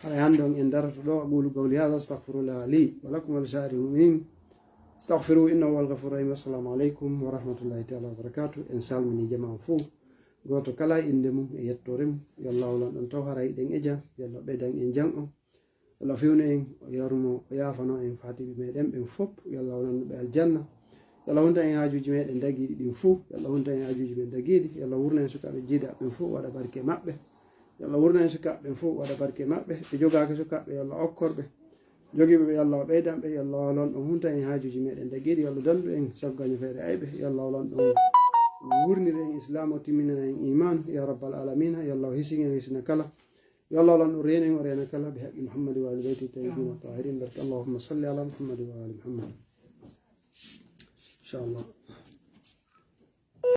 Haray hande on en darata ɗo, aqulu qawli hadha astaghfirullah li wa lakum wa li sa'iril mu'minin. Astaghfiruhu innahu huwal ghafurur rahim. Assalamu alaikum wa rahmatullahi ta'ala wa barakatuh. En salmini jamaa on fow. Gooto kala e innde mum e yettoore mum. Yo Allahu lan ɗon taw haray ɗen e jam. Yo Allah ɓeydan en jam on. Yo Allah fewnu en, o yarmo, o yaafano en faatiiɓe meɗen ɓen fow. Yo Allah lannu ɓe aljanna. Yo Allah hunta en haajuuji meɗen dagiiɗi ɗin fow. Yo Allah hunta en haajuuji men dagiiɗi. Yo Allah wurna en sukaaɓe jiidaɓe ɓen fow, waɗa barke maɓɓe. Yo Allah wurna en sukaaɓe ɓen fow, waɗa barke maɓɓe. Ɓe jogaaka sukaaɓe, yo Allah okkorɓe. Jogiiɓe ɓe, yo Allah ɓeydan ɓe. Yo Allah lan ɗon hunta en haajuuji meɗen dagiiɗi. Yo Allah dandu en sabu gaño feere ayɓe. Yo Allah lan ɗon wurnir en Islam, o timminana en iman. Ya rabbal alamina. Yo Allah hisin en, hisina kala. Yo Allah lan o reenen, o reena kala, bi haqqi Muhammad wa ali bayti tayyibin tahirin. Barke Allahumma salli ala Muhammad wa ali Muhammad. Inchallah.